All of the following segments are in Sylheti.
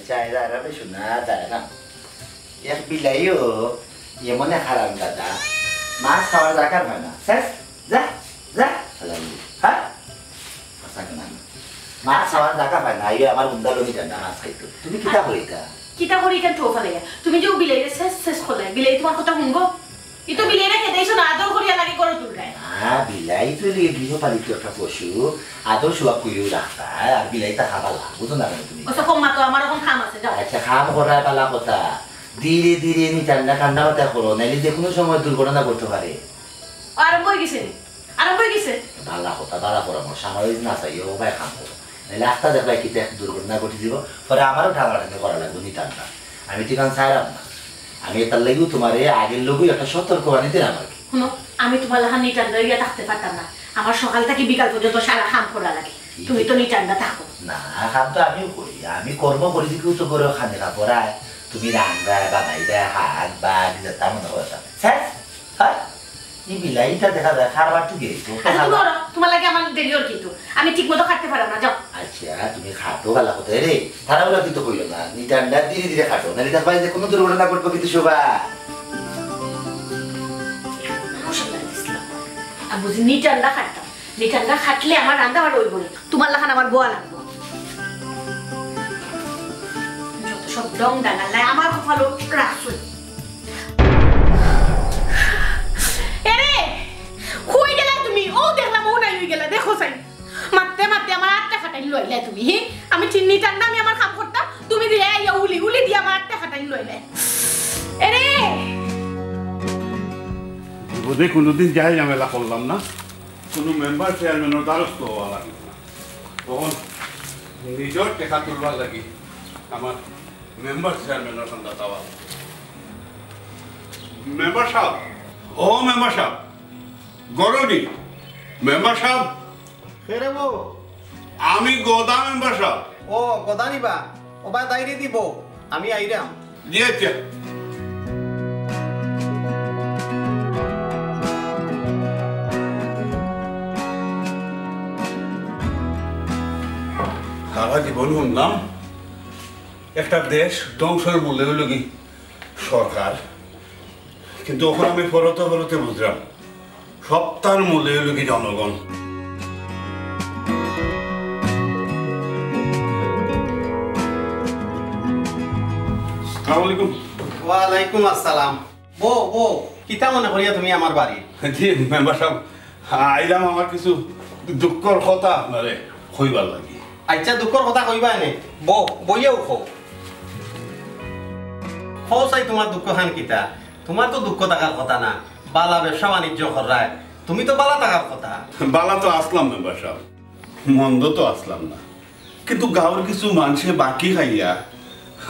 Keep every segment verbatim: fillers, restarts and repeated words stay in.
যায় না রে, শোনা যায় না। এক বিলাইও এমন এক হারাম দাদা, মাছ খাওয়ার দরকার হয় না। শেষ, যা, যা, হালাল। হ্যাঁ? মাছ খাওয়ার দরকার হয় না, ইয়ে আমার উন্দালো নিটান্ডা মাছ খাইতো। তুমি কিতা করিতা? কিতা করি কেন ঠোফা লাগে? তুমি যে ও বিলাইরে শেষ, শেষ করলে, বিলাই তোমার কথা শুনবো? ই তো বিলাই রেখে দেইছো না, আদর করিয়া লাগে করো তুলকায়। না, বিলাই তো লিয়ে গৃহপালিত একটা পশু, আদর সোয়াগ করিও রাখতা, আর বিলাইটা খাবা লাগবো তো না কেন তুমি? ওসব কম মাতো, আমার এখন কাম আছে, যাও। আচ্ছা, কাম করায় বালা কথা, ধীরে ধীরে নি ঠান্ডা ঠান্ডা মাথায় করো, নাইলে যে কোনো সময় দুর্ঘটনা ঘটতে পারে। ও আরম্ভ হয়ে গেছে নি? আরম্ভ হয়ে গেছে? বালা কথা, বালা পরামর্শ, আমার ওই না চাই, ও ভাই কাম করো। নাইলে আস্তা দেখবায় কিতা এক দুর্ঘটনা ঘটি দিব, পরে আমারও টানাটানি করা লাগবো নি ঠান্ডা। আমি তো ইখান চাইরাম না। আমি এটার লাগিও তোমারে আগের লগেই একটা সতর্কবাণী দিলাম আর কি। শুনো, আমি তোমার লাখান নিটান্ডা হইয়া থাকতে পারতাম না। আমার সকাল থাকি বিকাল পর্যন্ত সারা কাম করা লাগে। তুমি তো নিটান্ডা থাকো। না, কাম তো আমিও করি। আমি কর্ম করি যে কেউ তো করে খানি খাবো রায়। তুমি রান্না, বানাই দেয়, হাত, বাঘ, যেটা মনে করো তা। শেষ? হ্যাঁ? এই বিলাইটা দেখা যায় কারবার তো গেছে। আচ্ছা, তুমি করো, তোমার লাগে আমার দেরি ওর কিন্তু। আমি ঠিক মতো খাটতে পারলাম না, যাও। আচ্ছা, তুমি খাটো বালা কথা রে। তাড়াহুড়া কিন্তু কইও না। নিটান্ডা ধীরে ধীরে খাটো। নাহলে দেখবা যে কোনো দুর্ঘটনা ঘটবো কিন্তু শোভা। মানুষ আল্লাহ দিছিল। আর বুঝি নিটান্ডা খাটতাম। নিটান্ডা খাটলে আমার রান্না বাড়া হইব না। তোমার লাখান আমার বোয়া লাগবো। যত সব ডং ডাঙাল্লায় আমার কপালও রাখছই। এরে, কই গেলা তুমি? ও দেখলাম, ও নাই হই গেলা, দেখো চাই। মারতে মারতে আমার আটটা খাটাই লইলে তুমি, হি? আমি চিন্নি টান্না, আমি আমার কাম করতাম, তুমি দিলে আইয়া উলি, উলি দিয়ে আমার আটটা খাটাই লইলে। এরে! বিপদে কোনোদিন যাই ঝামেলা করলাম না, কোনো মেম্বার চেয়ারম্যানের দ্বারস্থ হওয়া লাগে না। তখন নিজের টেকা তুলবার লাগি আমার মেম্বার চেয়ারম্যানের সন্ধ্যা দাওয়া। মেম্বার সাহেব, ও মেম্বার সাহেব, গরনি, মেম্বার সাহেব। কে রে বউ? আমি গদা মেম্বার সাহেব। ও, গদা নিবা? ও বা দাইরে দিব, আমি আইরাম। জি আচ্ছা। সারা জীবন শুনলাম একটা দেশ ধ্বংসের মূলে হইল কি সরকার, কিন্তু এখন আমি পড়তে পড়তে বুঝলাম সবটার মূলে হইল কি জনগণ। আসসালামু আলাইকুম। ওয়ালাইকুম আসসালাম। বউ, বউ, কিতা মনে করিয়া তুমি আমার বাড়ি? জি মেম্বার সাহেব, আইলাম আমার কিছু দুঃখর কথা আপনারে কইবার লাগি। আচ্ছা, দুঃখর কথা কইবা এনে? বউ, বইয়াও কও। কও চাই তোমার দুঃখ খান কিতা? তোমার তো দুঃখ থাকার কথা না, বালা ব্যবসা বাণিজ্য কররায়, তুমি তো বালা থাকার কথা। বালা তো আসলাম মেম্বার সাহেব, মন্দ তো আসলাম না, কিন্তু গাঁওর কিছু মানষে বাকি খাইয়া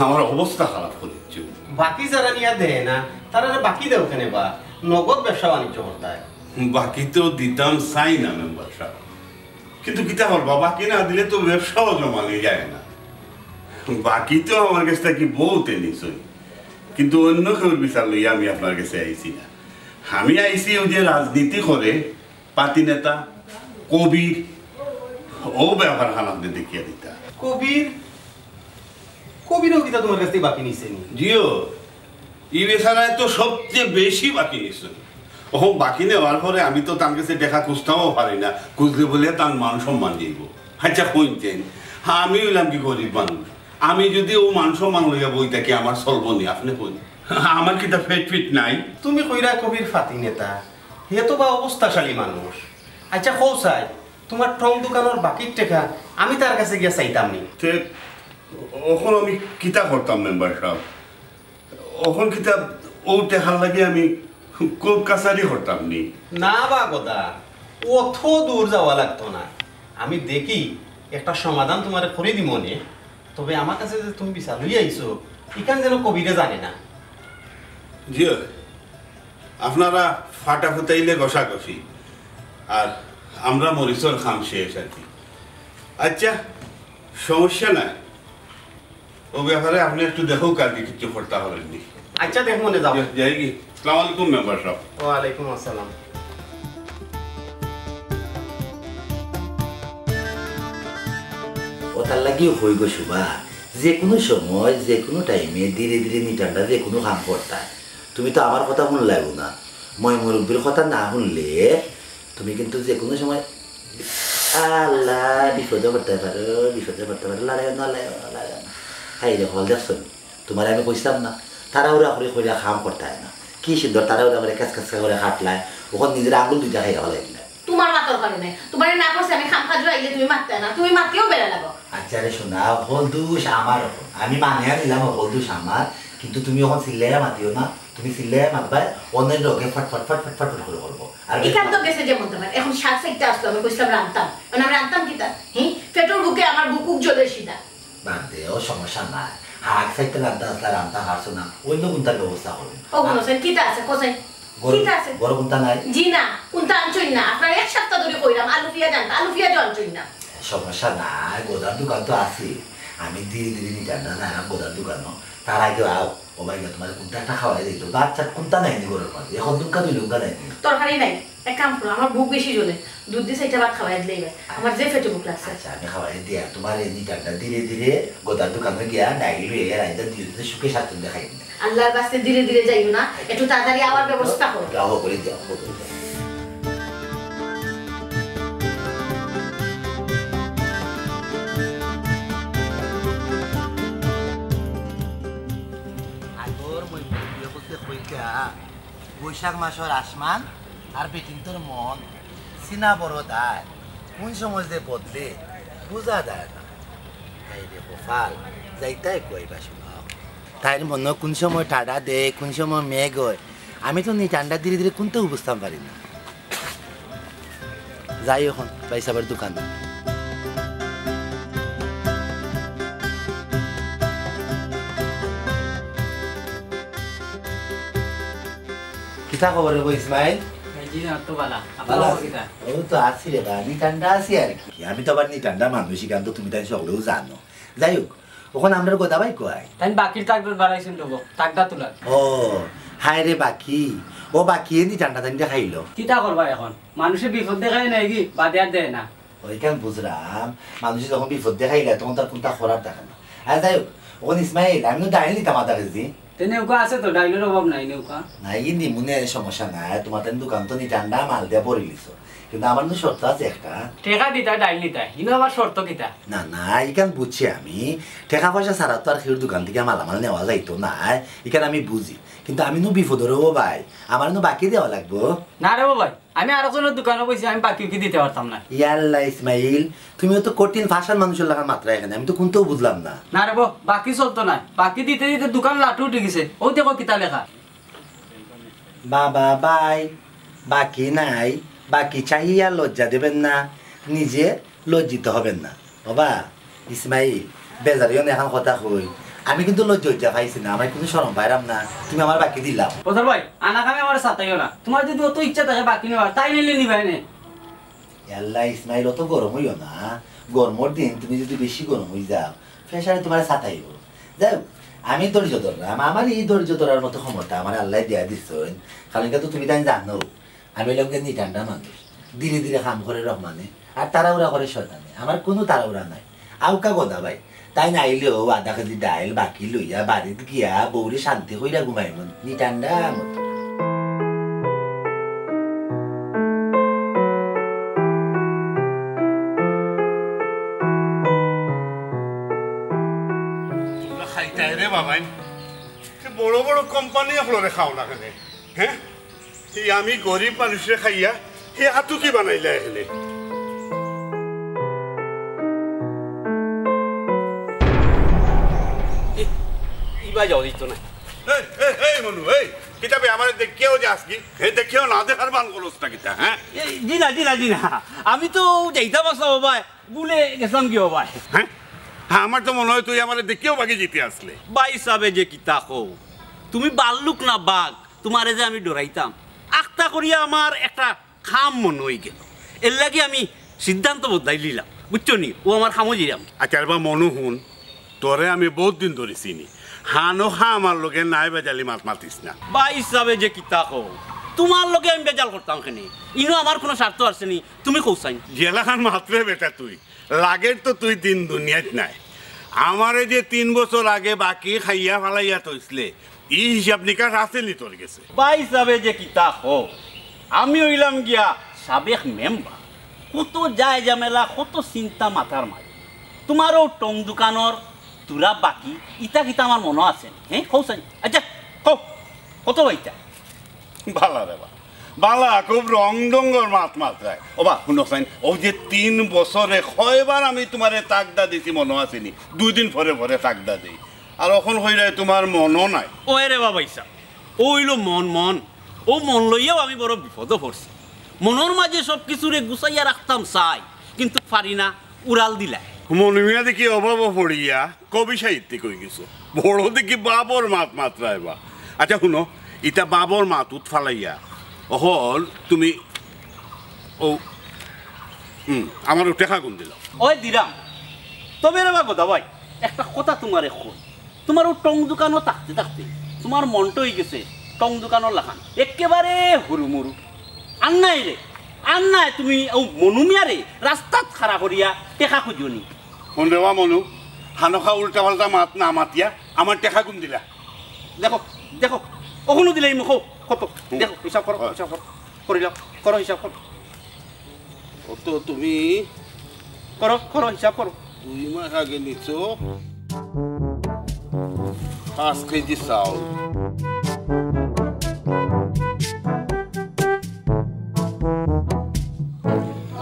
আমার অবস্থা খারাপ করিচ্ছে। বাকি যারা নিয়া দেয় না, তারা বাকি দেও কেনে বা? নগদ ব্যবসা বাণিজ্য করতায়। বাকি তো দিতাম চাই না মেম্বার সাহেব, কিন্তু কিতা করবা, বাকি না দিলে তো ব্যবসাও জমানি যায় না। বাকি তো আমার কাছ থাকি বউতে নিছইন, কিন্তু অন্য কেউর বিচার লইয়া আমি আপনার কাছে আইছি না। আমি আইছি ওই যে রাজনীতি করে পাতি নেতা, কবির, ও ব্যাপার খান আপনে দেখিয়া দিতা। কবির? কবিরও কিতা তোমার কাছ থাকি বাকি নিছে নি? জিও, ই বেচারায় তো সবচেয়ে বেশি বাকি নিছে। ও বাকি নেওয়ার পরে আমি তো তার কাছে টেকা খুঁজতামও পারি না, খুঁজলে বলে তার মান সম্মান যাইব। আচ্ছা, কইন চেন, আমি হইলাম কি গরিব মানুষ, আমি যদি ও মান সম্মান লইয়া বই থাকি, আমার চলবো নি? আপনে কইন, আমার কিতা পেট ফিট নাই? তুমি কইরা কবির ফাতি নেতা, হে তো বা অবস্থাশালী মানুষ। আচ্ছা, কও চাই, তোমার টং দোকানের বাকির টেকা আমি তার কাছে গিয়া চাইতাম নি। তে অখন আমি কিতা করতাম মেম্বার সাহেব? অখন কিতা ও টেকার লাগি আমি কোর্ট কাছারি করতাম নি? না বা গদা, অত দূর যাওয়া লাগতো না। আমি দেখি একটা সমাধান তোমারে করি দিমু নে। তবে আমার কাছে যে তুমি বিচার লইয়া আইছো, ইখান যেন কবিরে জানে না। জি অয়। আপনারা ফাটা ফুটাইলে ঘষাঘষি, আর আমরা মরিচর কাম শেষ আর কি। আচ্ছা, সমস্যা নাই, ও ব্যাপারে আপনে একটু দেখউক্কা আর কি, কিচ্ছু করতা পারইন নি। আচ্ছা, দেখমু নে, যাও। যাই কি? আসসালামু আলাইকুম মেম্বার সাহেব। ওয়ালাইকুম আসসালাম। ও তার লাগিও কই গো শোভা, যে কুনু সময়, যে কুনু টাইমে, ধীরে ধীরে নিটান্ডা যে কুনু কাম করতায়। তুমি তো আমার কথা হুনলায়ও না, ময় মুরব্বির কথা না হুনলে তুমি কিন্তু যে কুনু সময়, আল্লাহ, বিপদে পড়তায় পারো, বিপদে পড়তায় পারো, লড়াইও না, লড়াইও না, লড়াইও না। হায়রে কপাল, দেখছো নি? তুমারে আমি কইছলাম না, তাড়াহুড়া করি কইরা কাম করতায় না। কি সুন্দর তাড়াহুড়া করি ক্যাচ ক্যাচ করি কাটলায়, অখন নিজর আঙ্গুল দুইটা খাইয়া ফালাইলায়। তুমার মাতর কারণে। তুমারে না কইছি আমি কাম কাজো আইলে তুমি মাততায় না, তুমি মাতিও বেড়া লাগো। আচ্ছা রে সোনা, হকল দুষ আমার। আমি মানিয়া নিলাম হকল দুষ আমার, কিন্তু তুমি অখন চিল্লাইয়া মাতিও না। তুমি চিল্লাইয়া মাতবায়, অন্যের লগে ফট ফট ফট ফট ফট ফট করে করবো। আর ইখান তো গেছে যেমন তেমন। অখন শাক সাইটটা আসলো, আমি কইছিলাম রানতাম। মানে আমি রানতাম কিতা? হি? পেটর ভুকে আমার বুকুক জ্বলে সিধা। বাদ দেও, সমস্যা নাই। শাক সাইটটা রানতা আসলা, রানতা পারছো না, অইন্য কুনটার ব্যবস্থা করো। ও, হুনছেন, কিতা আছে, কোথায়? গরু, কিতা আছে? গরু কুনটা নাই? জি না, কুনটা আনছইন না? আপনারে এক সপ্তাহ ধরি কইরাম, আলু পিয়াজ আনতা, আলু পিয়াজও আনছইন না। সমস্যা নাই, গদার দোকান তো আছে। আমি ধীরে ধীরে নিতাম না, না, গদার দোকানো। তার আগে আও, ও ভাই, তুমারে কুনটা একটা খাওয়াই দিত। ভাত চাত কুনটা নাইনি ঘরর মাঝে? অখন দুক্কা দুই লুঙ্গা নাইনি। তরকারি নাই, এক কাম করো, আমার বুক বেশি জ্বলে, দুধ দি চাইরটা ভাত খাওয়াই দিলেই অয়। আমার যে পেটে ভুক লাগছে। আচ্ছা, আমি খাওয়াই দিয়া, তুমার এই নিতামটা ধীরে ধীরে গদার দোকানো গিয়া ডাইল লইয়া রাইন্দা ধীরে ধীরে সুখে স্বাচ্ছন্দ্যে খাইমু। আল্লাহর ওয়াস্তে ধীরে ধীরে যাইও না, একটু তাড়াতাড়ি আওয়ার ব্যবস্থা করো। যাও, করে যাও, করে যাও। আগর মই বুঝতে কইতা, বৈশাখ মাসর আসমান আর বেটিন্তর মন, চিনা বড় দায়, কুন সময় যে বদলে, বুঝা যায় না। হায়রে কপাল, যাইতায় কই বা শোনা। তাইর মনো কুন সময় ঠাডা দেয়, কুন সময় মেঘ অয়, আমি তো নিতামটা ধীরে ধীরে কুনটাউ বুঝতাম পারি না। যাই অখন ভাইসাবর দোকানো। কিতা খবর রে বা ইসমাইল? জি না, তো বালা। ভালা আছি। ও তো আছি রে বা, নিতামটা আছি আর কি। আমি তো আবার নিতামটা মানুষ, ইখান তো তুমি তাইন সকলেউ জানো। যাই হোক, অখন আমরার গদা ভাই কই? তাইন বাকির তাগদাত বাড়াইছইন তো গো, তাগদা তুলার। ও, হায়রে বাকি। ও বাকি, এ নিতামটা তাইন দেখাইলো। কিতা করবা অখন? মানুষে বিপদ দেখায় নায় কি, বাদে আর দেয় না। ওইখান বুঝরাম, মানুষে যখন বিপদ দেখাইলা, তখন তার কুনটা করার দেখা না। আর যাই হোক, অখন ইসমাইল, আমি তো ডাইল নিতাম আধা কেজি। তে নেউকা আছে তো, ডাইলর অভাব নাই নেউকা। নাই, ই নিমুনে, সমস্যা নাই। তুমার তাইন দোকান তো নিতামটা মাল দিয়া ভরিলিছো। কিন্তু আমার নু শর্ত আছে একটা। টেকা দিতায়, ডাইল নিতায়, ইনো আবার শর্ত কিতা? না, না, ইখান বুঝছি আমি। টেকা পয়সা ছাড়া তো আর কেউর দোকান থাকি মালামাল নেওয়া যাইতো নায়, ইখান আমি বুঝি। কিন্তু আমি নু বিপদো রে বা ভাই, আমার নু বাকি দেওয়া লাগবো। না রে বা ভাই, আমি আরকজনর দোকানো বইছি, আমি বাকি উকি দিতে পারতাম না। ইয়াল্লা ইসমাইল, তুমিও তো কঠিন ফাঁসার মানুষর লাখান মাতরায় অখানে, আমি তো কুনটাউ বুঝলাম না। না রে বা, বাকি চলতো নায়, বাকি দিতে দিতে দোকান লাটু উঠি গেছে, অউ দেখো কিতা লেখা। বাবা ভাই, বাকি নাই, বাকি চাহিয়া লজ্জা দেবেন না, নিজে লজ্জিত হবেন না। ও বা, ইসমাইল, বেজার অইও না, অখন কথা কই। আমি কিন্তু লজ্জা উজ্জা পাইছি না, আমি কুনু শরম পাইরাম না, তুমি আমার বাকি দিলাও। বদর ভাই, আনা কামে আমারে সাতাইও না। তুমার যদি অত ইচ্ছা থাকে বাকি নেওয়ার, তাই নিলে নিবায় নে। ইয়াল্লা ইসমাইল, অত গরম অইও না। গরমর দিন তুমি যদি বেশি গরম অই যাও, প্রেশারে তুমারে সাতাইবো। যাই হোক, আমি ধৈর্য ধরলাম, আমার ই ধৈর্য ধরার মতো ক্ষমতা আমারে আল্লায় দিয়া দিছইন। কারণ ইটা তো তুমি তাইন জানো, আমি অইলাম গিয়া নিটান্ডা মানুষ, ধীরে ধীরে কাম করে রহমানে, আর তাড়াহুড়া করে শয়তানে। আমার কুনু তাড়াহুড়া নাই। আউক্কা গদা ভাই, তাইন আইলেও আধা কেজি ডাইল বাকি লইয়া বাড়িত গিয়া বউরে শান্তি কইরা ঘুমাইমু, নিটান্ডা মতো। তুমরা খাইতায় রে বাবাইন, তে বড় বড় কোম্পানি অকলরে খাও না কেনে? হ্যাঁ? ই আমি গরিব মানুষরে খাইয়া হে আতুকি বানাইলা অকলে। এ, ইবা যাও দিত না। এই, এই, এই মনু, এই, কিতা বে আমারে দেখিয়াও যাস কি? হে দেখিয়াও না দেখার ভান করস না কিতা, হ্যাঁ? এই, জি না, জি না, জি না। আমি তো যাইতাম আসলাম বাবা, ভুলে গেছিলাম কি বাবা? হ্যাঁ? হ্যাঁ, আমার তো মনে হয় তুই আমারে দেখিয়াও বাকি যাইতে আসলে। ভাইসাবে যে কিতা কও, তুমি ভাল্লুক না বাঘ, তুমারে যে আমি ডরাইতাম। আখতা করিয়া আমার একটা কাম মনো অইগেল, এরলাগি আমি সিদ্ধান্ত বদলাইলিলাম, বুঝছো নি? অউ আমার কামো যাইরাম। আচ্ছা, এবার মনু হুন, তোরে আমি বউত দিন ধরি চিনি, খানোখা আমার লগে নাই বেজালি মাত মাতিস না। ভাইসাবে যে কিতা কও, তুমার লগে আমি বেজাল করতাম কেনে? ইনো আমার কুনু স্বার্থ আছে নি, তুমি কও চাইন। যেলাখান মাতরে বেটা তুই, লাগের তো তুই দিন দুনিয়াত নাই। আমারে যে তিন বছর আগে বাকি খাইয়া ফালাইয়া থইছলে, ই হিসাব নিকাশ আছে নি তোর গেছে? ভাইসাবে যে কিতা কও, আমি অইলাম গিয়া সাবেক মেম্বার, কত যায় ঝামেলা, কত চিন্তা মাথার মাঝে। তুমার অউ টং দোকানর থুড়া বাকি, ইতা কিতা আমার মনো আছে নি? হে, কও চাইন। আচ্ছা, কও, কত বা ইতা? বালা রে বা, বালা, খুব রং ঢঙর মাত মাতরায়। ও বা, হুনো চাইন, অউ যে তিন বছরে কয়বার আমি তুমারে তাগদা দিছি মনো আছে নি? দুই দিন পরে পরে তাগদা দেই। আর অখন কইরায় তুমার মনো নাই। ওই রে বা ভাইসাব, অউ অইলো মন, মন। অউ মন লইয়াউ আমি বড় বিপদো পড়ছি। মনর মাঝে সব কিছুরে গুছাইয়া রাখতাম চাই, কিন্তু পারি না, উড়াল দিলায়। মনু মিয়া দেখি অভাবো পড়িয়া কবি সাহিত্যিক অইগেছো। বড় দেখি বাবর মাত মাতরায় বা। আচ্ছা হুনো, ইতা বাবর মাত উত ফালাইয়া অখন তুমি অউ, হুম, আমার টেকাগুন দিলাও। ওই দিরাম। তবে রে বা গদা ভাই, একটা কথা তুমারে কই। তুমার অউ টং দোকানো থাকতে থাকতে তুমার মনটা অইগেছে টং দোকানর লাখান, একেবারে হুরুমুরু। আর নায় রে, আর নায় তুমি অউ মনু মিয়ারে রাস্তাত খাড়া করিয়া টেকা খুজিও নি। হুন রে বা মনু, হানকা উল্টা পাল্টা মাত না মাতিয়া আমার টেকাগুন দিলা। দেখো, দেখো, অখনো দিলাইমু, কও, কত? হুম। দেখো, হিসাব করো, হয়। হিসাব করো। করিলাও, করো হিসাব করো। অত তুমি করো, করো, হিসাব করো। দুই মাস আগে নিছো পাঁচ কেজি চাউল।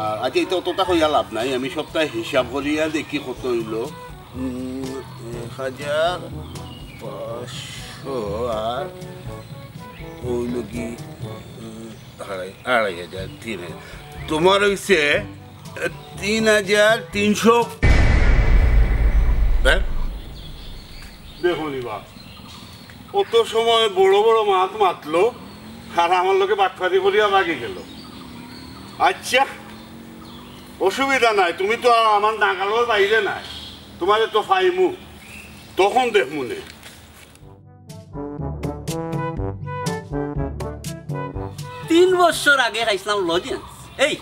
আর আচ্ছা, ইতা অতটা কইয়া লাভ নাই, আমি সবতা হিসাব করিয়া দেখি কত অইলো। উম, এক হাজার পাঁচশো আর অইলো কি, উম, আড়াই, আড়াই হাজার, তিন হাজার। তুমার অইছে, এ, তিন হাজার তিনশো। হ্যাঁ? দেখো নি বা, অত সময় বড় বড় মাত মাতলো, আর আমার লগে বাটপারি করিয়া ভাগি গেলো। আচ্ছা, অসুবিধা নাই, তুমি তো আমার নাগালর বাইরে নায়, তুমারে তো পাইমু, তখন দেখমুনে। তিন বছর আগে খাইছলাম লজেন্স। এই,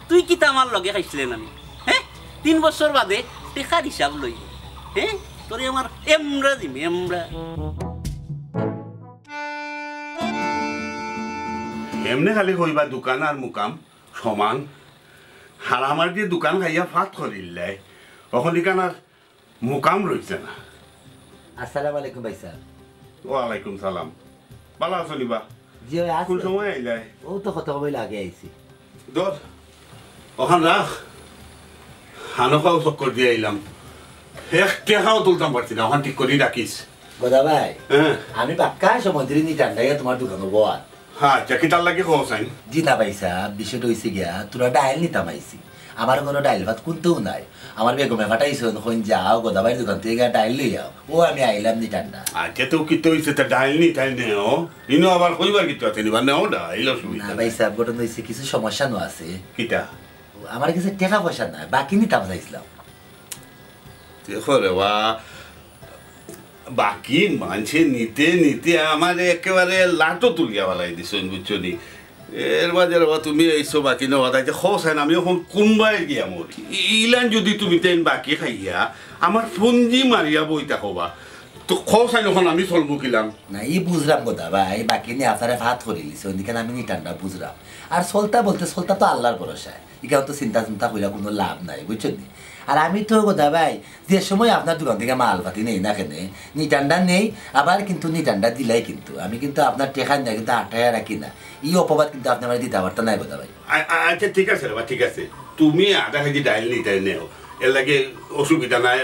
তুই কিতা আমার লগে খাইছলে না নি? হে? তিন বছর বাদে টেকার হিসাব লই। হে? তোরে আমার এমরা দিমু, এমরা। এমনে খালি কইবা দোকান আর মুকাম সমান। আর আমার যে দোকান খাইয়া ফাত করিলাই, অখন ইখান আর মুকাম রইছে না। আসসালামু আলাইকুম ভাইসাব। ওয়ালাইকুম সালাম। বালা আছো নি বা? জি অয়, আছি। কুন সময় আইলায়? অউ তো কত সময় আগে আইছি। ধর, অখান রাখ। হানো খাও চক্কর দিয়া আইলাম। এক টেকাও তুলতাম পারছি না, অখান ঠিক করি রাখিস। গদা ভাই, হ্যাঁ। আমি বাক্কা সময় ধরি নি ঠান্ডাইয়া তুমার দোকানো বওয়াত। হ্যাঁ, আচ্ছা, কিতার লাগি কও চাইন? জি না ভাইসাব, বিষয়টা অইছে গিয়া, থুড়া ডাইল নিতাম আইছি। আমার ঘরো ডাইল ভাত কুন্তাউ নাই। আমার বেগমে পাঠাইছইন, কইন, "যাও, গদা ভাইর দোকান থাকি গিয়া ডাইল লই আও।" অউ আমি আইলাম নি ঠান্ডা। আচ্ছা, তো কিতা অইছে, তা ডাইল নিতায় নেও। ইনো আবার কইবার কিতা আছে নি বা, নেও ডাইল, অসুবিধা না নাই। ভাইসাব, ঘটনা অইছে, কিছু সমস্যা নু আছে। কিতা? আমার গেছে টেকা পয়সা নাই, বাকি নিতাম চাইছলাম। দেখো রে বা, বাকি মানষে নিতে নিতে আমারে একেবারে লাটো তুলিয়া ফালাই দিছইন, বুঝছো নি? এর মাঝে রে বা তুমি আইছো বাকি নেওয়াত, আইতে কও চাইন আমি অখন কুনবায় গিয়া মরি? ই-, ইলান যুদি তুমি তাইন বাকি খাইয়া আমার পুঞ্জি মারিয়া বই থাকো বা, তো কও চাইন অখন আমি চলমু কিলান? না, ই বুঝরাম গদা ভাই, বাকি নি আপনারে ফাত করিলিছে, অইন দিকে আমি নি ঠান্ডা বুঝরাম। আর চলতা বলতে চলতা তো আল্লার ভরসায়। ইখান তো চিন্তা চিন্তা কইরা কুনু লাভ নাই, বুঝছইন নি? আর আমি তো গদা ভাই, যে সময় আপনার দোকান থাকি মালপাতি নেই না কেনে, নি ঠান্ডা নেই, আবার কিন্তু নি ঠান্ডা দিলাই কিন্তু। আমি কিন্তু আপনার টেকা নিয়া কিন্তু আটকাইয়া রাখি না। ই অপবাদ কিন্তু আপনে আমারে দিতা পারতা নায় গদা ভাই। আ-, আ-, আচ্ছা, ঠিক আছে রে বা, ঠিক আছে। তুমি আধা কেজি ডাইল নিতায় নেও, এর লাগি অসুবিধা নাই।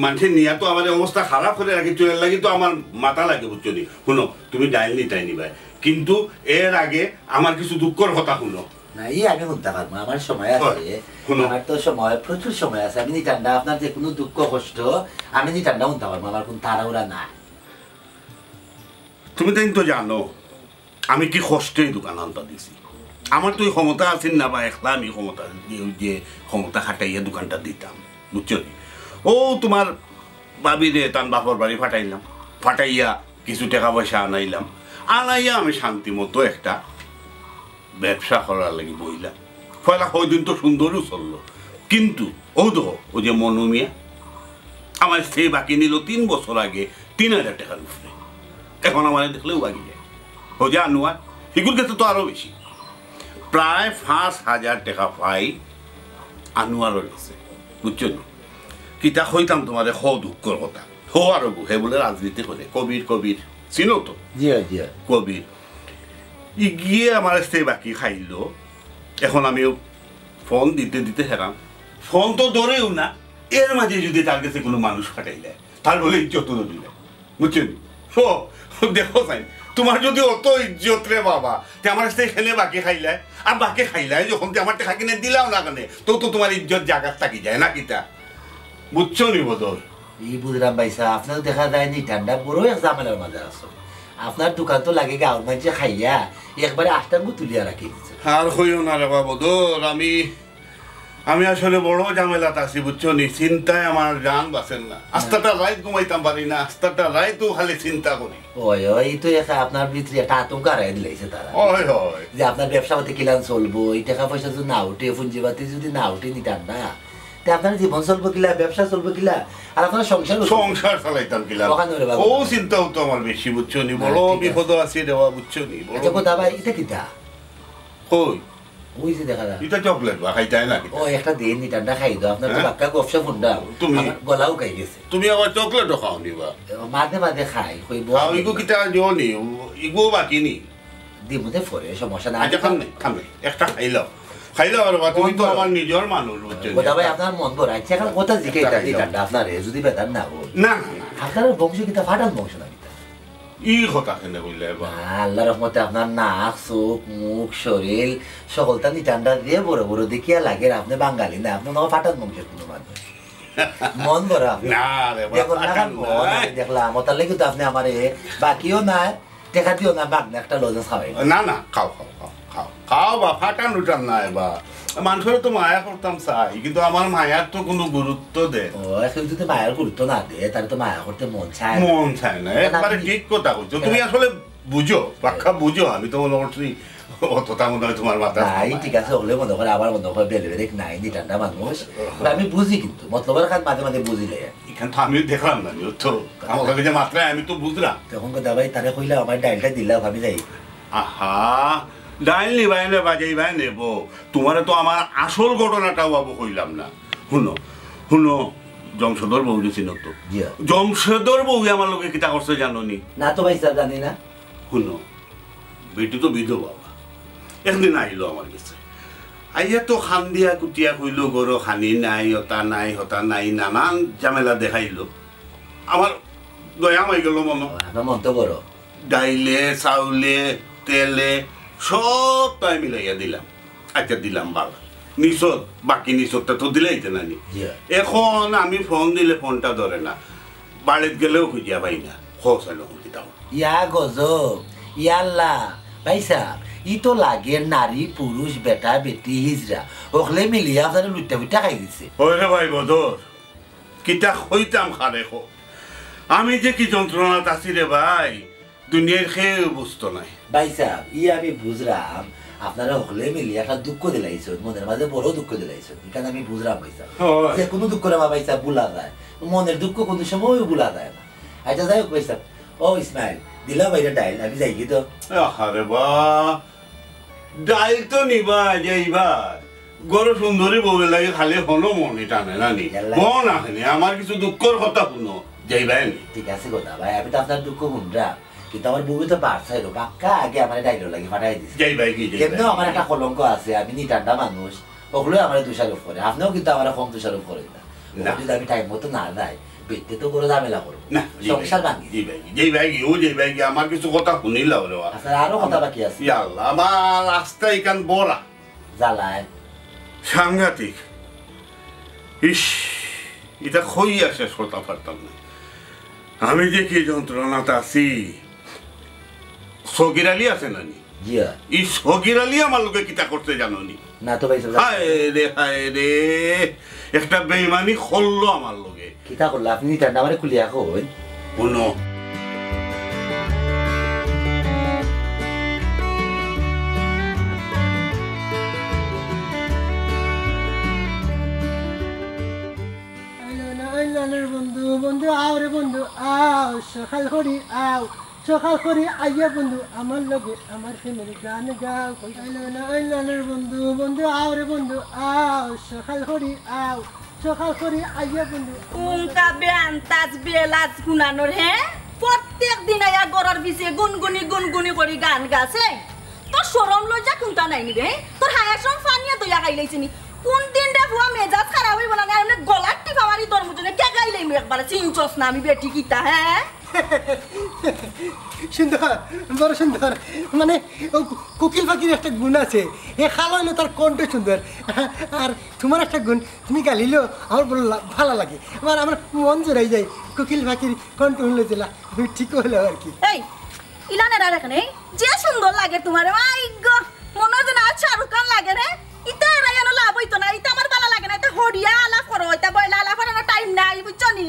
মানষে নিয়া তো আমার অবস্থা খারাপ করি রাখি, এর লাগি তো আমার মাথা লাগে, বুঝছো নি? হুনো, তুমি ডাইল নিতায় নিবায়, কিন্তু এর আগে আমার কিছু দুঃখর কথা হুনো। না, ই আমি হুনতাম পারমু, আমার সময় আছে। হুনো। আমার তো সময়, প্রচুর সময় আছে। আমি নি ঠান্ডা, আপনার যে কুনু দুঃখ কষ্ট, আমি নি ঠান্ডা হুনতাম পারমু, আমার কুনু তাড়াহুড়া নাই। তুমি তাইন তো জানো, আমি কি কষ্টে ই দোকান আনতা দিছি। আমার তো ই ক্ষমতা আছিল না বা একলা আমি ক্ষমতা দি-, যে ক্ষমতা খাটাইয়া দোকানটা দিতাম, বুঝছো নি? অউ তুমার ভাবিরে তান বাপর বাড়ি ফাটাইলাম, ফাটাইয়া কিছু টেকা পয়সা আনাইলাম, আনাইয়া আমি শান্তি মতো একটা ব্যবসা করার লাগি বইলাম। পয়লা কয়দিন তো সুন্দরউ চললো, কিন্তু অউ দেখো, অউ যে মনু মিয়া, আমার স্ত্রী বাকি নিল তিন বছর আগে তিন হাজার টেকার উপরে। এখন আমারে দেখলেও বাকি যায়। হো যে আনোয়ার, হিগুর গেছে তো আরো বেশি। প্রায় পাঁচ হাজার টেকা পাই আনোয়ারর গেছে, বুঝছো নি? কিতা কইতাম তুমারে, হ দুঃখর কথা। হ আরো গু, হে বুলে রাজনীতি করে, কবির, কবির, চিনো তো? জি, জি। কবির। ই গিয়ে আমার স্ত্রী বাকি খাইলো। এখন আমিও ফোন দিতে দিতে হেরান, ফোন তো ধরেও না। এর মাঝে যদি তার গেছে কোনো মানুষ পাঠাইলে, তার বলে ইজ্জত ধরিলে, বুঝছো নি? ও, দেখো চাইন, তুমার যদি অত ইজ্জত রে বাবা, তে আমার স্ত্রী খেলে বাকি খাইলায়, আর বাকি খাইলায় যখন, তে আমার টেকা কিনে দিলাও না কেনে, তো তো তুমার ইজ্জত জাগাত থাকি যায় না কিতা? বুঝছো নি বদর? ই বুঝলাম ভাইসাব, আপনার দেখা যায় নি ঠান্ডা বড় এক ঝামেলার মাঝে আছো। আপনার দোকান তো লাগে গাঁওর মাঝে খাইয়া একবারে আষ্টাঙ্গ তুলিয়া রাখি দিছে। আর কইও না রে বাবা বদর, আমি, আমি আসলে বড় ঝামেলাত আছি, বুঝছো নি? চিন্তায় আমার জান বাঁচের না। আস্তাটা রাইত ঘুমাইতাম পারি না, আস্তাটা রাইতও খালি চিন্তা করি। ওই, ওই, তো একা আপনার ভিতরে একটা আতঙ্ক আড়াই দিলাইছে তারা। ওই, ওই। যে আপনার ব্যবসা পাতি কিলান চলবো, এই টেকা পয়সা যদি না উঠে, পুঞ্জিপাতি যদি না উঠে নি ঠান্ডা, তে আপনার জীবন চলবো কিলা, ব্যবসা চলবো কিলা, আর আপনার সংসার চলবো কিলা? সংসার চালাইতাম কিলা? ওখানে ওরে বাবা। ও চিন্তাও তো আমার বেশি, বুঝছো নি? না, বড় ঠিক আছে। বিপদ আছি রে বাবা, বুঝছো নি? বড় আচ্ছা, কথা ভাই, এটা কিতা? কই? ওই যে দেখা যায়। এটা চকলেট বা খাইতায় না কিতা? ও, একটা দিন এটা আমরা খাই দাও, আপনার তো হ্যাঁ? বাক্কা গপসা ফুন্ডা। তুমি আমার গলাও খাই গেছে। তুমি আবার চকলেটও খাও নি বা? মাঝে মাঝে খাই, কই বউ খাও, ইগু কিতা দিও নি? ইগুও বাকি নি? দিমুতে পরে, সমস্যা না। আচ্ছা, খাম নাই, খাম নাই। একটা খাইলাও। খাইলাও আর বা, তুমি তো মন বড়। আমার নিজর মানুষ, বুঝছো নি? কথা ভাই, আপনার মন বড়। আচ্ছা, এখন কথা জিকে একটা এটা খাইলাও। দিতাম না আপনারে, যদি বেদার না হয়। না, না, না। আপনার বংশ কিতা ফাটান বংশ না কিতা? ই কথা কেনে কইলে এবার? না, আল্লাহর রহমতে আপনার নাক, চোখ, মুখ, শরীর, সকলতা নিটান্ডা দিয়ে বড় বড় দেখিয়া লাগে, আপনি বাঙালি না, আপনি মনে হয় ফাটান বংশের কোনো মানুষ। মন বড় আপনি। না রে বাবা, দেখুন না, ফাটান মন না। আমি দেখলাম, ওটার লাগি তো আপনি আমারে বাকিও না, টেকা দিও না, বাদ না, একটা লজেন্স খাওয়াই। না, না, খাও, খাও, খাও, খাও। খাও বা, ফাটান উঠান না এবার। মানুষের তো মায়া করতাম চাই, কিন্তু আমার মায়ার তো কোনো গুরুত্ব দেয় না। ও, এখন যদি মায়ার গুরুত্ব না দেয়, তাহলে তো মায়া করতে মন চায় না। মন চায় না, না, একবারে আপনি ঠিক কথা কইছো। তুমি হ্যাঁ। আসলে বুঝো, বাক্কা বুঝো, আমি তো মনে করছি অতটা মনে হয় তোমার মাথা নাই, ঠিক আছে, হলে মনে করে আবার মনে করে বেলে বেলে নাই, নিটান্ডা মানুষ। আমি বুঝি কিন্তু, মতলবের কাজ মাঝে মাঝে বুঝিলে। এখান তো আমিও দেখলাম না, ও তো আমার কাছে মাত্রায় আমি তো বুঝলাম। তখন কথা ভাই, তারে কইলাম, "আমার ডাইলটা দিলাম, আমি যাই।" আহা, ডাইল নিবায় নে, বাজাইবায় নেব। তোমারে তো আমার আসল ঘটনাটাও বাবু কইলাম না। হুনো, হুনো, জমশেদর বউ যে চিনো তো? জি। জমশেদর বউ আমার লগে কিতা করছে জানো নি? না তো ভাই সাহেব, জানি না। হুনো, বেটি তো বিধবা। একদিন আইলো আমার গেছে। আইয়া তো খান দিয়া কুটিয়া কইলো, "গরো খানি নাই, হতা নাই, হতা নাই", নানান ঝামেলা দেখাইলো। আমার দয়া হয়ে গেল মনো। আপনার মন তো বড়। ডাইলে, চাউলে, তেলে সব তাই মিলাইয়া দিলাম। আচ্ছা, দিলাম বাবা। নিছত, বাকি নিছতটা তো দিলাইতে না নি। জি। এখন আমি ফোন দিলে ফোনটা ধরে না। বাড়িত গেলেও খুঁজিয়া পাই না। খোঁজ হইল কিতাও। ইয়া গজব, ইয়া আল্লাহ। ভাই সাহেব, ই তো লাগে নারী, পুরুষ, বেটা, বেটি, হিজড়া। হকলে মিলিয়া আপনারে লুট্টা পুট্টা খাই দিছে। ওরে ভাই বদর, কিতা কইতাম খারে কো। আমি যে কি যন্ত্রণাত আছি রে ভাই, দুনিয়ার কেউ বুঝতো নাই। ভাই সাহেব, ই আমি বুঝরাম, আপনারা হকলে মিলি একটা দুঃখ দিলাইছইন, মনের মাঝে বড় দুঃখ দিলাইছইন। ইখান আমি বুঝরাম ভাই সাহেব। হয়। যে কোনো দুঃখ রে বা ভাই সাহেব ভুলা যায়, মনের দুঃখ কোনো সময়ও ভুলা যায় না। আচ্ছা, যাই হোক ভাই সাহেব, ও ইসমাইল, দিলাও ভাইরে ডাইল, আমি যাই কি তো? আরে বা, ডাইল তো নিবা, যাইবা। গরো সুন্দরী বউর লাগি খালি হনো মনই টানে না নি? ইয়াল্লা। মন আহেনি, আমার কিছু দুঃখর কথা হুনো, যাইবায় নি? ঠিক আছে কথা ভাই, আমি তো আপনার দুঃখ হুনরাম, কিন্তু আমার বউয়ে তো বাড়ছাই রো, বাক্কা আগে আমার ডাইলর লাগি ফাটাই দিছে। যাইবায় কি, যাইবায় কেমনেও কি? আমার একটা কলঙ্ক আছে, আমি নিটান্ডা মানুষ, ওগুলোই আমার দোষারোপ করে, আপনিও কিন্তু আমার কম দোষারোপ করেন না। না। যদি আমি টাইম মতো না যাই, বেটে তো বড় ঝামেলা করবো। না, জি ভাই, সংসার ভাঙি। জি ভাই, জি ভাই, ও জি ভাই, আমার কিছু কথা হুনিলাও রে বা। আচ্ছা, আরো কথা বাকি আছে। ইয়া আল্লাহ, আমার রাস্তা ইখান বড়া। জ্বালায়। সাংঘাতিক। ইস, ইটা কইয়া শেষ করতাম পারতাম না। আমি যে কি যন্ত্রণাত আছি। সগির আলী আছে না নি? জি হ্যাঁ। ই সগির আলী আমার লগে কিতা করছে জানো নি? না তো ভাই সাহেব। হায় রে, হায় রে, একটা বেইমানি করলো আমার লগে। কিতা করলো? আপনি নিটান্ডা আমারে খুলিয়া কইন। হুনো। আইলো না, আইলো না রে বন্ধু। বন্ধু আও, সকাল করি আও, সকাল করি আইয়া বন্ধু আমার লগে আমার প্রেমের গান গাও। আইলো না, আইলো না রে বন্ধু, বন্ধু আও রে বন্ধু আও, সকাল করি আও, সকাল করি আইয়া বন্ধু। উনকা বেআন্তাজ বেলাজ গুনানোর, হে? প্রত্যেক দিন আইয়া ঘরর পিছে গুনগুনি গুনগুনি করি গান গাছে। তোর শরম লজ্জা কুনটা নাই নি রে? তোর হায়া শরম পানিয়ে দইয়া খাইলাইছে নি? কোন দিন রে ফুয়া মেজাজ খারাপ অইবো না, না, এমনে গলার টিপা মারি তোর মুজনে কে গাইলাইমু একবারে, চিনছস না আমি বেটি কিতা, হে? সুন্দর, বড় সুন্দর। মানে, ও কু-, কোকিল পাখির একটা গুণ আছে, এ খালা অইলে তার কণ্ঠ সুন্দর। আর তুমার একটা গুণ, তুমি গাইলেও আমার বড় লা-, ভালা লাগে। আমার, আমার মন জুড়াই যায় কোকিল পাখির কণ্ঠ হুনলে যেলা, আমি ঠিক অইলাম আর কি। এই, ইলান এরা দেখে নেই, যে সুন্দর লাগে তুমারে, মাই গো, মনে হয় যেন আর শাহরুখ খান লাগে রে। ইতা এরা যেন লাভ অইতো না, ইতা আমার ভালা লাগে না, ইতা হরিয়া আলাপ করো, ইতা বইলা আলাপ করার টাইম নাই, বুঝছো নি?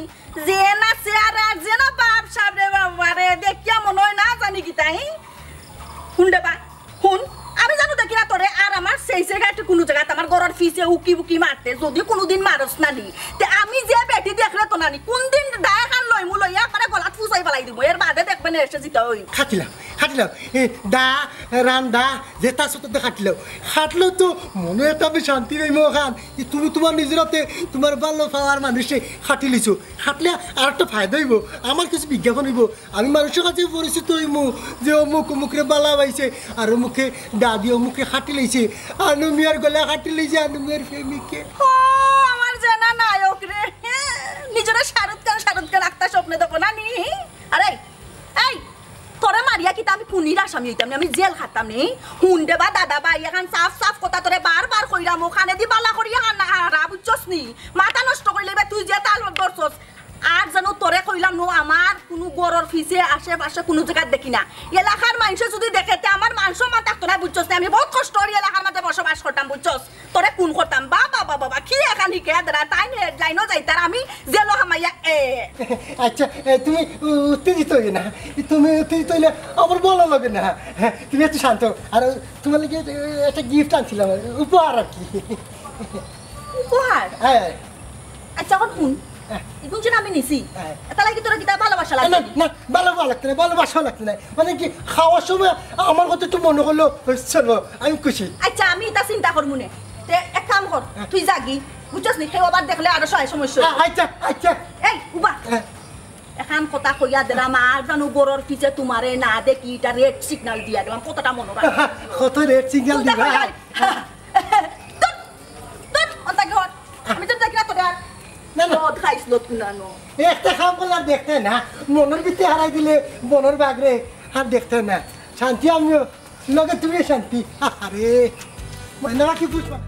যে নাচে আর, আর যেন বাপ সাব রে বাবা রে, দেখিয়া মনে হয় না জানি কিতা, হি? হুন রে বা, হুন, আমি জানো দেখি না তোরে আর আমার সেই জায়গায় কুনু জাগাত আমার ঘরর পিছে উকি বুকি মারতে, যদি কুনুদিন মারস না নি, তে আমি যে বেটি দেখলে তো না নি, কোন দিন দায় খান লইমু লইয়া একবারে গলাত ফুসাই ফালাই দিমু, এর বাদে দেখবে না এসে জিতা হই। খাটিলাম, খাটিলাম, এ, দা, রান্দা, যেতা আছে তাতে খাটিলাম। খাটলেও তো মনে একটা আমি শান্তি পাইমু ওখান। যে তুমি তুমার নিজের হাতে তুমার ভালা পাওয়ার মানুষে খাটিলিছো। খাটলে আর একটা ফায়দা অইবো, আমার কিছু বিজ্ঞাপন অইবো। আমি মানুষর কাছে পরিচিত অইমু যে অমুক অমুকরে ভালা পাইছে, আর অমুকে দাদি অমুকরে খাটিলাইছে, আনু মিয়ার গলা খাটিলাইছে, আনু মিয়ার প্রেমিকে। ও, আমার জানা নায়ক রে। নিজেরা শাহরুখ খান, শাহরুখ খান আক্তার স্বপ্নে দেখো না নি? আরে, এই, তোরে মারিয়া কিতা আমি খুনির আসামি অইতাম নি? আমি জেল খাটতাম নি? হুন রে বা দাদা ভাই, এখান সাফ সাফ কথা তোরে বারবার কইরাম, ওখানে দি বালা করি এখান না হারা, বুঝছস নি? মাথা নষ্ট করিলে বা তুই যে তাল ধরছস। আর জানো তোরে কইলাম নো, আমার কুনু ঘরর পিছে আশেপাশে কুনু জাগাত দেখি না। এলাকার মানষে যদি দেখে তে আমার মান সম্মান থাকতো না, বুঝছস নি? আমি বহুত কষ্ট করি এলাকার মাঝে বসবাস করতাম, বুঝছস? তোরে খুন করতাম। বাবা, বাবা, বাবা, কি এখান হিকে দেরা? তাইন হেডলাইনও যাইতার, আমি জেলো হামাইয়া, এ। আচ্ছা, এ, তুমি উ-, উত্তেজিত অইও না। তুমি উত্তেজিত অইলে আমার ভালা লাগে না। হ্যাঁ, তুমি একটু শান্ত। আর তুমার লাগি, এ, একটা গিফট আনছিলাম, উপহার আর কি। উপহার? হ্যাঁ। আচ্ছা, অখন হুন। হ্যাঁ। ইগুন যে আমি নিছি, হ্যাঁ। এতা লাগি তোর কিতা ভালোবাসা না, লাগে? না, না, ভালোবাসা লাগতো না, ভালোবাসা লাগতো না। মানে কি, খাওয়ার সময় আমার কথা একটু মনে করলো, চলো, আমি খুশি। আচ্ছা, আমি ইতা চিন্তা করমু নে। তে এক কাম কর, হ্যাঁ। তুই যাগি, বুঝছস নি? কেউ আবার দেখলে আরো সহায় সমস্যা অইবো। আ-, আচ্ছা, আচ্ছা। এই, উবা। হ্যাঁ। এখান কথা কইয়া দিলাম, আর জানো ঘরর পিছে তুমারে না দেখি, ইটা রেড সিগন্যাল দিয়া গেলাম, কথাটা মনো রাখ। কত রেড সিগন্যাল দিবা? কই? তোর, তোর, অন্তা কি হর? আমি তো দেখি না তোরে আর। না, না। মদ খাইস লত কুনানো। একটা কাম করলে আর দেখতে না, মনর ভিতরে হারাই দিলে মনর বাগরে আর দেখতে না। শান্তি আমিও, লগে তুমিও শান্তি। আরে, ময়না কি বুঝবা?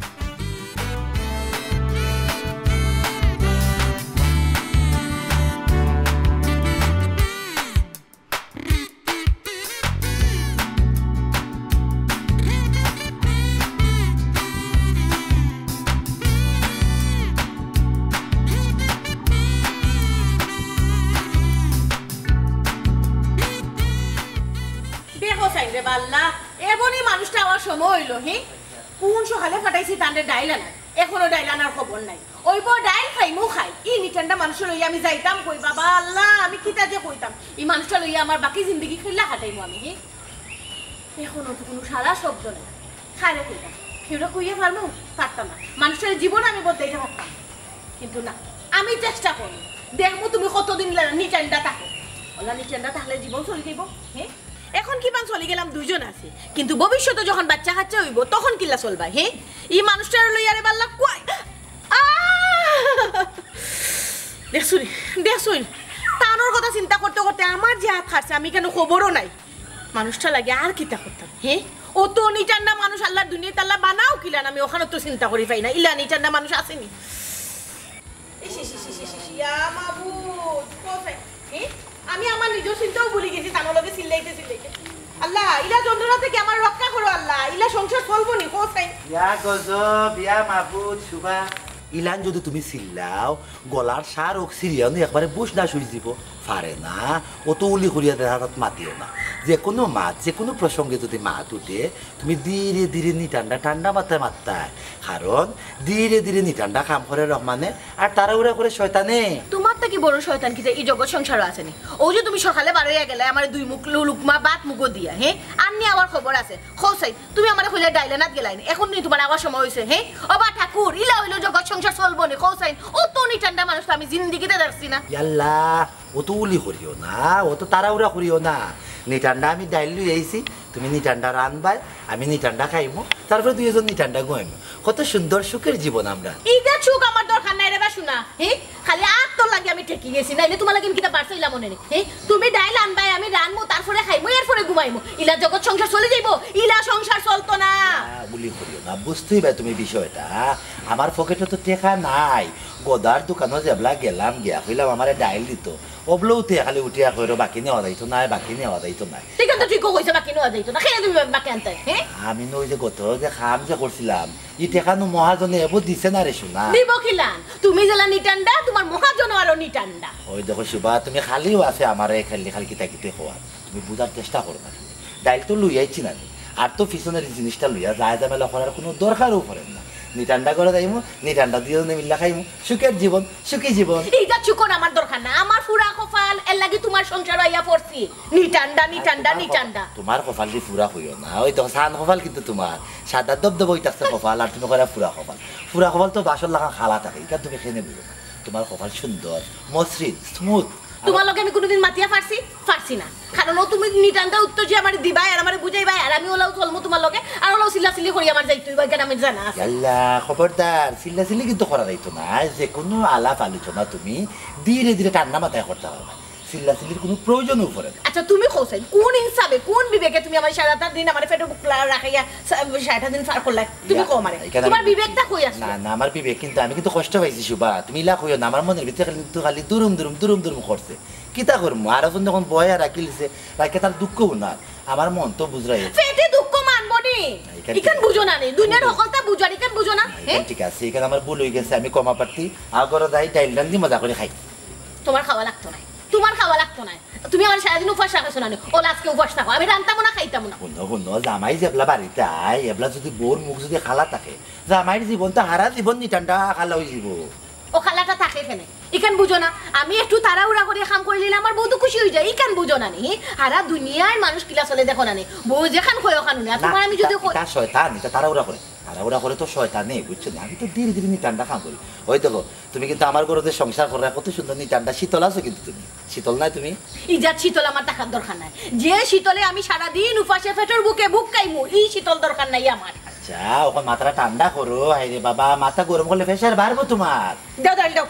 দেখো চাইন রে বাল্লা, এমনই মানুষটা আমার সময় অইলো, হি? কোন সকালে ফাটাইছি তানরে ডাইল আনার, এখনো ডাইল আনার খবর নাই। অইবো ডাইল খাইমু খাই, ই নিটান্ডা মানুষ লইয়া আমি যাইতাম কই বাবা আল্লাহ, আমি কিতা যে কইতাম, ই মানুষটা লইয়া আমার বাকি জিন্দেগি খেলা কাটাইমু আমি, হি? এখনো তো কুনু সাড়া শব্দ নাই। কারে কইতাম? কেউরে কইয়া পারমু? পারতাম না। মানুষের জীবন আমি বদলাইতে পারতাম না। কিন্তু না, আমি চেষ্টা করমু। দেখমু তুমি কতদিন লা-, নিটান্ডা থাকো। অলা নিটান্ডা থাকলে জীবন চলি যাইবো, হে? এখন কিমান চলি গেলাম, দুইজন আছি। কিন্তু ভবিষ্যতে যখন বাচ্চা কাচ্চা অইবো, তখন কিলা চলবা, হে? ই মানুষটারে লইয়া রে বাল্লা কই? আহ! দেখছুনি, দেখছুনি। তানর কথা চিন্তা করতে করতে আমার যে হাত খাটছে, আমি কেনে খবরও নাই। মানুষটা লাগি আর কিতা করতাম, হে? অত নিটান্ডা মানুষ আল্লার দুনিয়াত আল্লা বানাও কিলান, আমি অখানো তো চিন্তা করি পাই না। ইলা নিটান্ডা মানুষ আছে নি? ইস, ইস, ইস, ইস, ইস, ইস, ইয়া মাবুদ, কোথায়? হে? আমি আমার নিজর চিন্তাও ভুলি গেছি, তানর লগে চিল্লাইতে চিল্লাইতে। আল্লাহ, ইলা যন্ত্রণা থেকে আমার রক্ষা করো আল্লাহ, ইলা সংসার চলবো নি, কোথায়? ইয়া গজব, ইয়া মাবুদ, শুভা। ইলান যদি তুমি চিল্লাও, গলার সার ছিড়িয়া নু একবারে বুশ না শুই দিব, পারে না। অত উলি করিয়া দেহাত মাতিও না। যে কোনো মাত, যে কোনো প্রসঙ্গে যদি মাত উঠে, তুমি ধীরে ধীরে নিটান্ডা ঠান্ডা মাথায় মাততায়। কারণ ধীরে ধীরে নিটান্ডা কাম করে রহমানে, আর তাড়াহুড়া করে শয়তানে। তোমার থাকি বড় শয়তান কিতা ই জগৎ সংসারো আছে নি? অউ যে তুমি সকালে বারইয়া গেলায় আমারে দুই মুখ লু-, লুকমা ভাত মুখো দিয়া, হে? আর নি আবার খবর আছে। কও চাই, তুমি আমারে কইলায় ডাইল আনাত গেলায় নি। অখন নি তুমার আওয়ার সময় অইছে, হে? ও বা ঠাকুর, ইলা অইলো জগৎ সংসার চলবো নি? কও চাই, অত নিটান্ডা মানুষ তো আমি জিন্দেগিতে দেখছি না। ইয়াল্লা, অত উলি করিও না, অত তাড়াহুড়া করিও না। নিটান্ডা আমি ডাইল লই আইছি, তুমি নিটান্ডা রানবায়, আমি নিটান্ডা খাইমু, তারপরে দুইজন নিটান্ডা ঘুমাইমু। কত সুন্দর সুখের জীবন আমরার। ইতা সুখ আমার দরকার নাই রে বা সোনা, হে? খালি আত তোর লাগি আমি ঠেকি গেছি, নাইলে তুমার লাগি আমি কিতা বারছাইলাম অনে নি, হে? তুমি ডাইল আনবায়, আমি রানমু, তারপরে খাইমু, এরপরে ঘুমাইমু। ইলা জগৎ সংসার চলি যাইবো? ইলা সংসার চলতো না। না, উলি করিও না, বুঝতোই বা তুমি বিষয়টা। আমার পকেটো তো টেকা নাই, গদার দোকানো যেবলা গেলাম, গিয়া কইলাম আমারে ডাইল দিতো, অবলাউ তে খালি উঠিয়া কইরো, বাকি নেওয়া যাইতো নায়, বাকি নেওয়া যাইতো নায়। ঠিক আছে, ঠিকও কইছে, বাকি নেওয়া যাইতো না। কেনে তুমি বাকি আনতায়, হে? আমি নু অউ যে গত যে কাম যে করছিলাম, ই টেকা নু মহাজনে এবো দিছে না রে সোনা। দিবো কিলান? তুমি যেলা নিটান্ডা, তুমার মহাজন আরো নিটান্ডা। অউ দেখো শোভা, তুমি খালিউ আছে আমারে খালি খালি কিতা কিতা কওয়ার। তুমি বুঝার চেষ্টা করো না। ডাইল তো লই আইছি না আমি। আর তো পিছনের ই জিনিসটা লইয়া যায় ঝামেলা করার কুনু দরকারও পড়ে না। নিটান্ডা ঘরো যাইমু, নিটান্ডা দুইজনে মিল্লা খাইমু। সুখের জীবন, সুখী জীবন। ইতা সুখর আমার দরকার না। আমার পুরা কপাল, এরলাগি তুমার সংসারো আইয়া পড়ছি। নিটান্ডা, নিটান্ডা, নিটান্ডা। তুমার কপাল দি পুরা কইও না। অউ দেখো, সান কপাল কিন্তু তুমার। সাদা দবদবা অই থাকছে কপাল, আর তুমি কইরায় পুরা কপাল। পুরা কপাল তো বাঁশর লাখান কালা থাকে, ইখান তুমি কেনে বুঝো না। তুমার কপাল সুন্দর, মসৃণ, smooth। তুমার লগে আমি কুনুদিন মাতিয়া পারছি? পারছি না। কারণ অউ তুমি নিটান্ডা উত্তর যে আমারে দিবায় আর আমারে বুঝাইবায়, আর আমি অলাউ চলমু তুমার লগে, আর অলাউ চিল্লাচিল্লি করি আমার যাইতে অইবো, ইখান আমার জানা আছে। ইয়াল্লা, খবরদার, চিল্লাচিল্লি কিন্তু করা যাইতো না। যেকুনু আলাপ আলোচনা তুমি ধীরে ধীরে ঠান্ডা মাথায় করতা পারবায়। চিল্লাচিল্লির কুনু প্রয়োজনও পড়ে না। আচ্ছা, তুমি কও চাই, কুন ইনসাফে, কুন বিবেকে তুমি আমারে সারাটা দিন আমারে পেটো ভুকলা রাখাইয়া সা-, সারাটা দিন পার করলায়? তুমি ইয়া, কও আমারে, ইখান তুমার আমি বিবেকটা কই আছে? না, না, আমার বিবেক কিন্তু, আমি কিন্তু কষ্ট পাইছি শোভা। তুমি ইলা কইও না, আমার মনর ভিতরে খালি কিন্তু খালি দুরুম দুরুম, দুরুম দুরুম করছে। কিতা করমু? আর অখন যখন বয় আর রাখিলিছে, রাখিয়া তার দুঃখ হুনার। আমার মন তো বুঝরায়। পেটে দুঃখ মানবো নি? ইখান ইখান বুঝো না নি? দুনিয়ার হকলতা বুঝো আর ইখান বুঝো না? না, হে? ইখান ঠিক আছে, ইখান আমার ভুল অই গেছে, আমি ক্ষমা প্রার্থী। আর ঘরো যাই, ডাইল রান্ধি মজা করি খাই। তুমার খাওয়া লাগতো নায়, তুমার খাওয়া লাগতো নায়। তুমি আমারে সারাদিন উপাস রাখছো না নি? অলা আজকে উপাস থাকো, আমি রানতামও না, খাইতামও না। হুনো, হুনো, জামাই যেবলা বাড়িত আয়, এবলা যুদি বউর মুখ যুদি কালা থাকে, জামাইর জীবন তো হারা জীবন নিটান্ডা কালা অই যিবো। অউ কালাটা থাকে কেনে? ইখান বুঝো না? আমি একটু তাড়াহুড়া করি কাম করিলিলে আমার বউ তো খুশি অই যায়, ইখান বুঝো না নি? হারা দুনিয়ার মানুষ কিলা চলে দেখো না নি? বউ যেখান কয় অখান হুনে, আর না, তুমার আমি যুদি ইটা, কই ইটা শয়তান, ইটা তাড়াহুড়া করে। তাড়াহুড়া করে তো শয়তানে, বুঝছো নি? আমি তো ধীরে ধীরে নিটান্ডা কাম করি। অউ দেখো, তুমি কিন্তু আমার ঘরো যে সংসার কররায়, কত সুন্দর নিটান্ডা শীতল আছো কিন্তু তুমি। শীতল নায় তুমি? ইজাত শীতল আমার থাকার দরকার নাই। যে শীতলে আমি সারাদিন উপাসে পেটর ভুকে ভুক খাইমু, ই শীতল দরকার নাই আমার। আচ্ছা, অখন মাথাটা ঠান্ডা করো। হায়রে বাবা, মাথা গরম করলে pressure বাড়বো তুমার। দেও, দেও, দেও।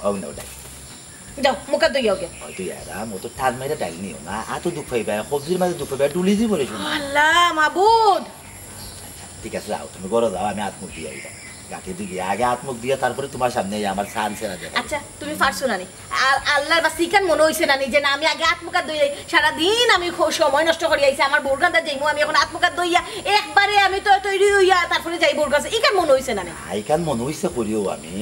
অউ নেও, দেও। যাও, মুখ আত ধইয়া আওগি। অউ তো ইয়ারাম, অত টান মাইরা ডাইল নিও না। আতো দুখ পাইবায়, কবজির মাঝে দুখ পাইবায়, ডুলি যিবো রে সোনা। আল্লাহ, মাবুদ। আচ্ছা, ঠিক আছে, যাও, তুমি ঘরো যাও, আমি আত মুখ ধইয়া আইরাম। গাঁঠি দিকে আগে আত মুখ ধইয়া, তারপরে তুমার সামনে আইয়া আমার সান সেরা দেখা। আচ্ছা, তুমি পারছো না নি? আ-, আল্লার বাস্তে ইখান মনো অইছে না নি যে না, আমি আগে আত মুখ আত ধইয়া আই? সারাদিন আমি খ-, সময় নষ্ট করি আইছি, আমার বউর কান্দাত যাইমু, আমি অখন আত মুখ আত ধইয়া একবারে আমি তো তৈরি অইয়া তারপরে যাই বউর কাছে, ইখান মনো অইছে না নি? না, ইখান মনো অইছে করিও আমি,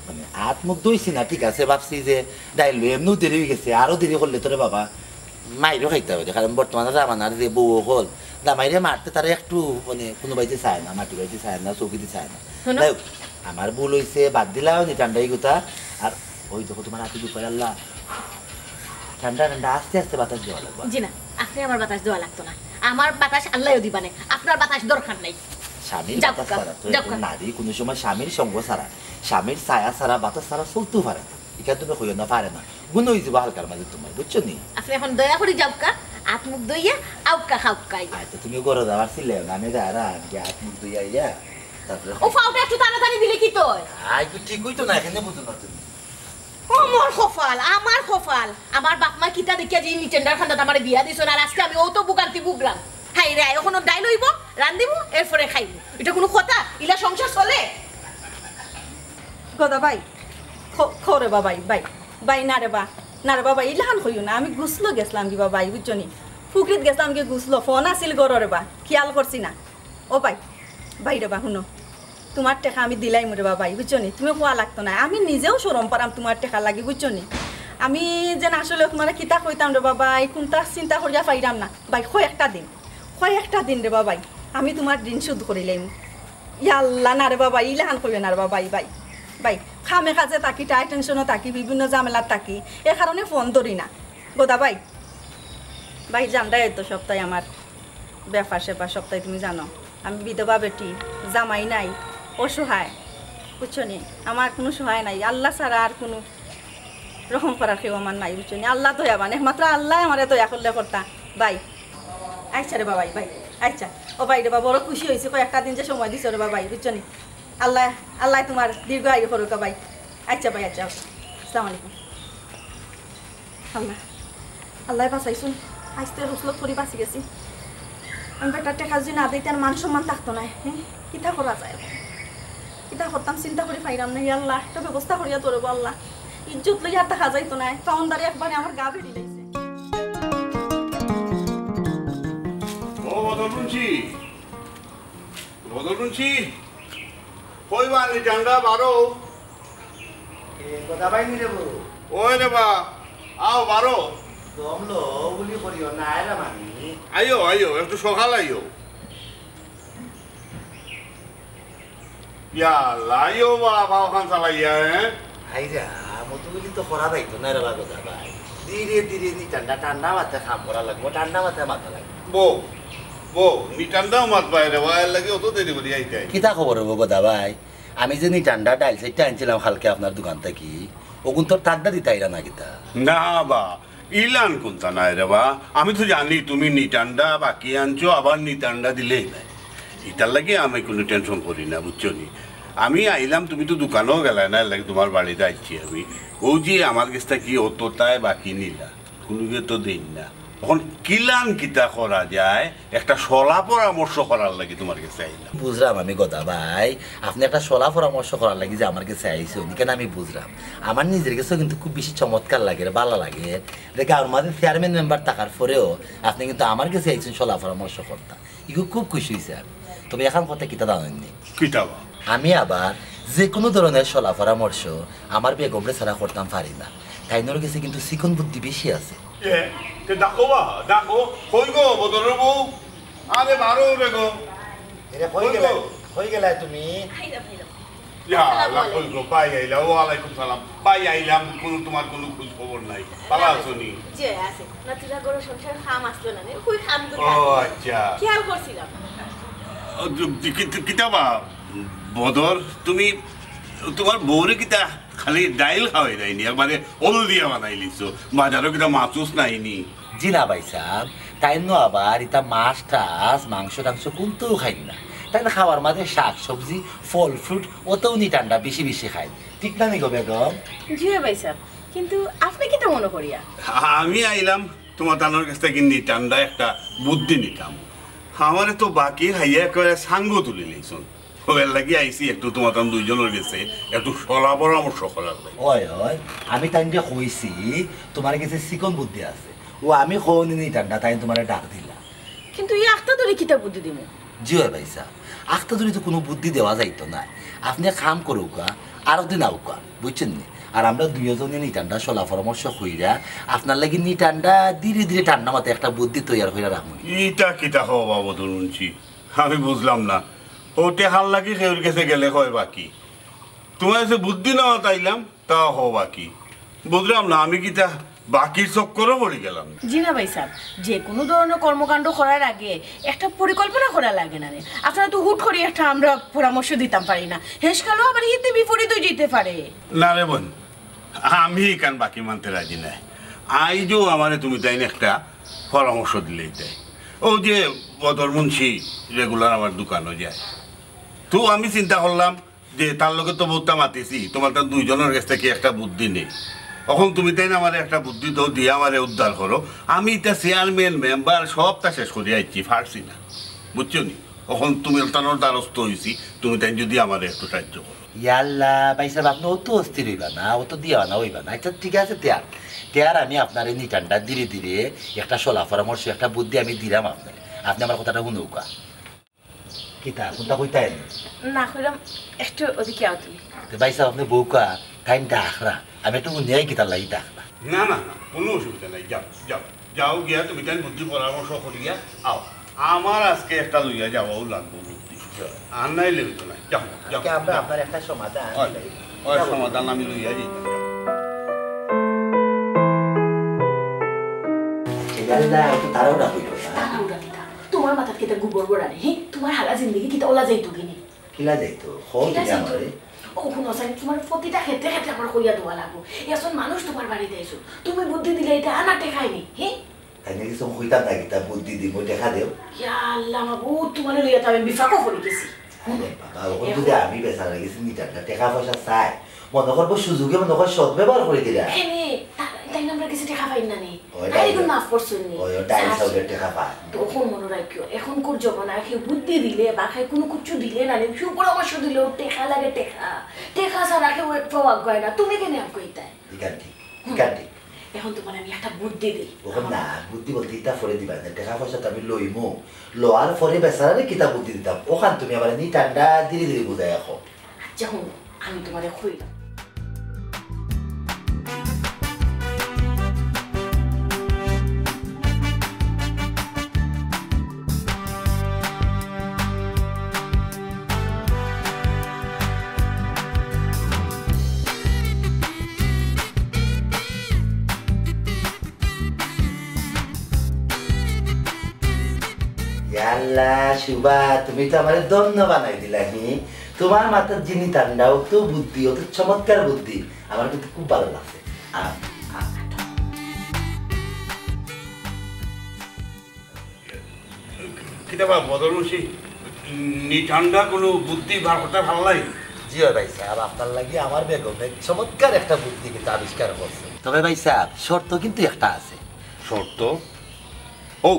মানে, আত মুখ ধইছি না, ঠিক আছে, ভাবছি যে ডাইল লই, এমনেও দেরি অই গেছে, আরো দেরি করলে তো রে বাবা মাইরও খাইতা পারি, কারণ বর্তমানে জামানার যে বউ অকল, জামাইরে মারতে তারা একটু, মানে, কুনু বাড়িতে চায় না, মাটি বাড়িতে চায় না, চৌকিতে চায় না। হুনো। যাই হোক, আমার ভুল অইছে, বাদ দিলাও নি ঠান্ডা ইগুতা। আর অউ দেখো তুমার আতো দুখ পায়, আল্লাহ, ঠান্ডা ঠান্ডা আস্তে আস্তে বাতাস দেওয়া লাগবো। জি না, আপনে আমার বাতাস দেওয়া লাগতো না, আমার বাতাস আল্লায়ও দিবা নায়, আপনার বাতাস দরকার নাই। স্বামীর যাও বাতাস কা, ছাড়া তো যাও একজন কা। নারী কুনু সময় স্বামীর সঙ্গ ছাড়া, স্বামীর ছায়া ছাড়া, বাতাস ছাড়া চলতেও পারে না। ইখান তুমি কইও না, পারে না। গুণ অই যিবো হালকার মাঝে তুমার, বুঝছো নি? আপনে অখন দয়া করি যাউক্কা, আত মুখ ধইয়া আউক্কা খাউক্কা। আচ্ছা, তুমি ঘরো যাও, আর চিল্লাইও না, আমি যাইরাম, গিয়া আত মুখ ধইয়া আইয়া, তারপরে অউ পাওটা একটু তাড়াতাড়ি দিলে কিতা অয়? আই, তো ঠিক অইতো না, কেনে বুঝো না তুমি। ও মোর কপাল, আমার কপাল, আমার বাপ মা কিতা দেখিয়া যে নিটান্ডার কান্দাত আমারে বিয়া দিছইন, আর আজকে আমি অত ভোগান্তি ভুগরাম। হায়রে, অখন ডাইল অইবো, রান্দিমু, এরপরে খাইমু। ইটা কুনু কথা? ইলা সংসার চলে? গদা ভাই, খ-, খরে বা ভাই, ভাই, ভাই, না রে বা, না রে বা ভাই, ইলাখান কইও না, আমি গোসলো গেছলাম গি বা ভাই, বুঝছো নি? পুখরিত গেছলাম গি গোসলো, ফোন আছিল ঘরো রে বা, খিয়াল করছি না। ও ভাই, ভাই রে বা, হুনো, তুমার টেকা আমি দিলাইমু রে বা ভাই, বুঝছো নি? তুমি কওয়া লাগতো না, আমি নিজেও শরম পাইরাম তুমার টেকার লাগি, বুঝছো নি? আমি যেন আসলে তুমারে কিতা কইতাম রে বা ভাই, কুনতা চিন্তা করিয়া পাইরাম না। ভাই, কয়েকটা দিন, কয়েকটা দিন রে বা ভাই, আমি তুমার ঋণ শোধ করিলাইমু। ইয়া আল্লাহ, না রে বা ভাই, ইলাখান কইও না রে বা ভাই, ভাই। ভাই, কামে কাজে থাকি, টেনশনো থাকি, বিভিন্ন ঝামেলাত থাকি, এ কারণে ফোন ধরি না। গদা ভাই, ভাই জানরায় তো সবতাই আমার ব্যাপার স্যাপার সবতাই তুমি জানো। আমি বিধবা বেটি, জামাই নাই, অসহায়, বুঝছো নি? আমার কুনু সহায় নাই, আল্লাহ ছাড়া আর কুনু রহম করার কেউ আমার নাই, বুঝছো নি? আল্লাহ দয়াবান, একমাত্র আল্লাহ আমারে দয়া করলে করতা। ভাই, আচ্ছা রে বাবাই, ভাই, আচ্ছা। ও ভাই রে বাবা, বড় খুশি অইছি, কয়েকটা দিন যে সময় দিছো রে বাবাই, বুঝছো নি? আল্লাহ, আল্লাহ তুমার দীর্ঘ আয়ু করুক ভাই। আচ্ছা ভাই, আচ্ছা, আসসালামু আলাইকুম। আল্লাহ, আল্লাহ বাঁচাইছুন, আইজ তো হুসলত করি বাঁচি গেছি। আমি বেটার টেকা যদি না দিতে আর মান সম্মান থাকতো না। হ্যাঁ, কিতা করা যায়? কিতা করতাম চিন্তা করি পাইরাম না। ইয়া আল্লাহ, একটা ব্যবস্থা করিয়া তোরে গো আল্লাহ। ইজ্জত লইয়া আর থাকা যাইতো না। ফাউন্ডারে একবারে আমার গা বেড়ি লাইছে। ও বদল মুন্সি, বদল মুন্সি, কই বা নিটান্ডা বারো। এ, কথা পাইনি রে বউ। ওই রে বা, আও বারো। দম লো, উলি করিও না, এরা মানি। আইও, আইও, একটু সকাল আইও। ইয়া আল্লাহ, আইও বা, বাও খান চালাইয়া, হ্যাঁ? আইরা, মতো বলি তো করা যাইতো না রে বা, কথা ভাই। ধীরে ধীরে নি ঠান্ডা, ঠান্ডা মাথায় কাম করা লাগবো, ঠান্ডা মাথায় মাথা লাগবো। বউ, বউ, নি ঠান্ডাও মাত পায় রে বা, এর লাগি অত দেরি করি আইতে। কিতা খবর হবো কথা ভাই? আমি যে নি ঠান্ডা ডাইল সেটটা আনছিলাম কালকে আপনার দোকান থাকি, ওগুন তোর তাগদা দিতে আইরা না কিতা? না বা, ইলান কুন্তা নাই রে বা। আমি তো জানি তুমি নি ঠান্ডা বাকি আনছো, আবার নি ঠান্ডা দিলেই নাই। ইতার লাগি আমি কুনু টেনশন করি না, বুঝছো নি? আমি আইলাম, তুমি তো দোকানেও গেলায় না, এর লাগি তুমার বাড়িত আইছি আমি। ও যে আমার গেছ থাকি অততায় বাকি নিলা, কুনুগে তো দেইন না। অখন কিলান কিতা করা যায়, একটা সলা পরামর্শ করার লাগি তুমার গেছে আইলাম। বুঝলাম আমি গদা ভাই, আপনে একটা সলা পরামর্শ করার লাগি যে আমার গেছে আইছইন, ইখান আমি বুঝলাম। আমার নিজের গেছেও কিন্তু খুব বেশি চমৎকার লাগের, ভালা লাগের। যে গাঁওর মাঝে চেয়ারম্যান মেম্বার থাকার পরেও আপনে কিন্তু আমার গেছে আইছইন সলা পরামর্শ করতা। ইগু খুব খুশি অইছি আমি। তবে একখান কথা কিতা জানইন নি? কিতা বা? আমি আবার যে কুনু ধরনের সলা পরামর্শ আমার বেগমরে ছাড়া করতাম পারি না। তাইনর গেছে কিন্তু চিকন বুদ্ধি বেশি আছে। এ, তে ডাকো বা, ডাকো। কই গো, বদলর বউ? আরে বারো রে গো। এরে, কই কই গেলা? গো? কই গেলা তুমি? ইয়া আল্লাহ, কই গো? ভাই আইলা, ওয়ালাইকুম সালাম। ভাই আইলাম, কুনু, তুমার কুনু খোঁজ খবর নাই। ভালা আছো নি? জি, আছি। না, তুলা গরু সংসার কাম আসলো না নি? কই কাম করি ও, আছি। আচ্ছা। খেয়াল করছিলাম। ও, কি-, কি-, কিতা বা, বদর, তুমি তুমার বউরে কিতা খালি ডাইল খাওয়াই দেয়নি, একবারে হলদিয়া বানাই লিছো। বাজারো কিতা মাছ উছ নাইনি? জি না ভাই সাব, তাইন নু আবার ইতা মাছ টাছ, মাংস টাংস কুন্তাউ খাইন না। তাইন খাওয়ার মাঝে শাক সবজি, ফল ফ্রুট, অতাউ নি ঠান্ডা বেশি বেশি খাইন। ঠিক না নি গো বেগম? জি অয় ভাই সাব, কিন্তু আপনে কিতা মনো করিয়া? আমি আইলাম তুমার তানর গেছ থাকি নি ঠান্ডা একটা বুদ্ধি নিতাম। আমারে তো বাকি খাইয়া একেবারে সাঙ্গ তুলি লইছইন। ও, এর লাগি আইছি একটু তুমার তান দুইজনর গেছে একটু সলা পরামর্শ করার লাগি। ওই, ওই, আমি তাইনরে কইছি, তুমার গেছে চিকন বুদ্ধি আছে। ও আমি কওনি নি ঠান্ডা, তাইন তুমারে ডাক দিলা। কিন্তু ই আখতা ধরি কিতা বুদ্ধি দিমু? জি অয় ভাই সাব, আখতা ধরি তো কুনু বুদ্ধি দেওয়া যাইতো না। আপনে কাম করউক্কা, আরো দিন আউক্কা, বুঝছইন নি? আর আমরা দুইওজনে নি ঠান্ডা সলা পরামর্শ কইরা, আপনার লাগি নি ঠান্ডা ধীরে ধীরে ঠান্ডা মাথায় একটা বুদ্ধি তৈয়ার কইরা রাখমু। ইতা কিতা কও বা বদল মুন্সি? আমি বুঝলাম না। ও টেকার লাগি কেউর গেছে গেলে কয় বাকি। তুমার গেছে বুদ্ধি নেওয়াত আইলাম, তাও কও বাকি। বুঝলাম না, আমি কিতা বাকির চক্করো পড়ি গেলাম? জি না ভাই সাব, যে কুনু ধরনের কর্মকাণ্ড করার আগে একটা পরিকল্পনা করা লাগে না নি? আপনারে তো হুট করি একটা আমরা পরামর্শ দিতাম পারি না, হেশকালো আবার হিতে বিপরীত অই যাইতে পারে। না রে বইন, আমি ইখান বাকি মানতে রাজি নায়। আইজও আমারে তুমি তাইন একটা পরামর্শ দিলাইতায়। ও যে বদর মুন্সি regular আমার দোকানো যায়, তো আমি চিন্তা করলাম যে তার লগে তো বউততা মাতিছি, তুমার তান দুইজনর গেছ থাকি একটা বুদ্ধি নেই। অখন তুমি তাইন আমারে একটা বুদ্ধি দেও, দিয়া আমারে উদ্ধার করো। আমি ইতা চেয়ারম্যান, মেম্বার সবতা শেষ করি আইছি, পারছি না, বুঝছো নি? অখন তুমি তানর দ্বারস্থ অইছি, তুমি তাইন যদি আমারে একটু সাহায্য করো। ইয়াল্লা, ভাই সাব, আপনে অত অস্থির অইবা না, অত দিওয়ানা অইবা না। আচ্ছা, ঠিক আছে, তে আর, তে আর আমি আপনারে নি ঠান্ডা ধীরে ধীরে একটা সলা পরামর্শ, একটা বুদ্ধি আমি দিলাম আপনারে। আপনে আমার কথাটা হুনউক্কা। কিতা, কুনতা কইতায় নি? না, কইলাম, একটু ওদিকে আও তুমি। তে ভাই সাব, আপনে বউক্কা, তাইন ডাকরা। আমি একটু হুনিয়াই কিতার লাগি ডাকরা। না, না, না, কুনু অসুবিধা নাই, যাও, যাও। যাও গিয়া তুমি তাইন বুদ্ধি পরামর্শ করিয়া আও। আমার আজকে একটা লইয়া যাওয়াও লাগবো বুদ্ধি। আর নাইলে অইতো নায়। যাও, যাও, আজকে আমরা যাও। আপনার একটা সমাধান অয়। ওর সমাধান আমি লইয়া যাইতাম। আচ্ছা, গাড়ি না, একটু তাড়াহুড়া কইরো না। তাড়াহুড়া কিতা? তুমার মাথাত কিতা গোবর ভরা নি? হি? তুমার হারা জিন্দেগি কিতা অলা যাইতো গি নি? কিলা যাইতো? কও কিলা তুমি যাইতো? আমারে। ও, হুনো চাইন, তুমার প্রতিটা ক্ষেত্রে ক্ষেত্রে আমার কইয়া দেওয়া লাগবো। একজন মানুষ তুমার বাড়িত আইছইন, তুমি বুদ্ধি দিলে ইটা আনা টেকা নি, হি? তাইন কিছু কইতা না কিতা, বুদ্ধি দিমু, টেকা দেও। ইয়া আল্লাহ মাবুদ, তুমারে লইয়া তো আমি বিপাকো পড়ি গেছি। আরে বাবা, অখন যদি আমি বেচারা গেছি, নি টেকা, টেকা পয়সা চাই, মনো করবো সুযোগে মনো কর সদ্ব্যবহার করি দিরা। এনে, তা-, তাইন আমরার গেছে টেকা পাইন না নি? ওই তাইন ডাইল, এগুন মাফ করছইন নি? ওই, ওই ডাইল চাউলর টেকা পায়। তো অখন মনো রাখিও, অখনকুর জমানায় কেউ বুদ্ধি দিলে বা কেউ কুনু কিচ্ছু দিলে না নি, কেউ পরামর্শ দিলে ও টেকা লাগে টেকা। টেকা ছাড়া কেউ এক পাও আগুয়ায় না, তুমি কেনে আগুয়াইতায়? ইখান ঠিক, ইখান ঠিক। অখন তুমারে আমি একটা বুদ্ধি দেই। অখন না, বুদ্ধি বলতে ইতা পরে দিবা না, টেকা পয়সা তো আমি লইমু, লওয়ার পরে বেচারারে কিতা বুদ্ধি দিতাম, অখান তুমি আমারে নি ঠান্ডা ধীরে ধীরে বুঝাইয়া কও। আচ্ছা হুনো, আমি তুমারে কইলাম। ইয়াল্লা, শুভা, তুমি তো আমারে ধন্য বানাই দিলা, হি? তুমার মাথাত যে নি ঠান্ডা, অত বুদ্ধি, অত চমৎকার বুদ্ধি, আমার কিন্তু খুব ভালা লাগছে। আ, আ। কিতা বা বদরুশি, নি ঠান্ডা কুনু বুদ্ধি বার করতা পারলায়? জি অয় ভাইসাব, আপনার লাগি আমার বেগমে চমৎকার একটা বুদ্ধি কিন্তু আবিষ্কার করছে। তবে ভাইসাব, শর্ত কিন্তু একটা আছে। শর্ত? ও,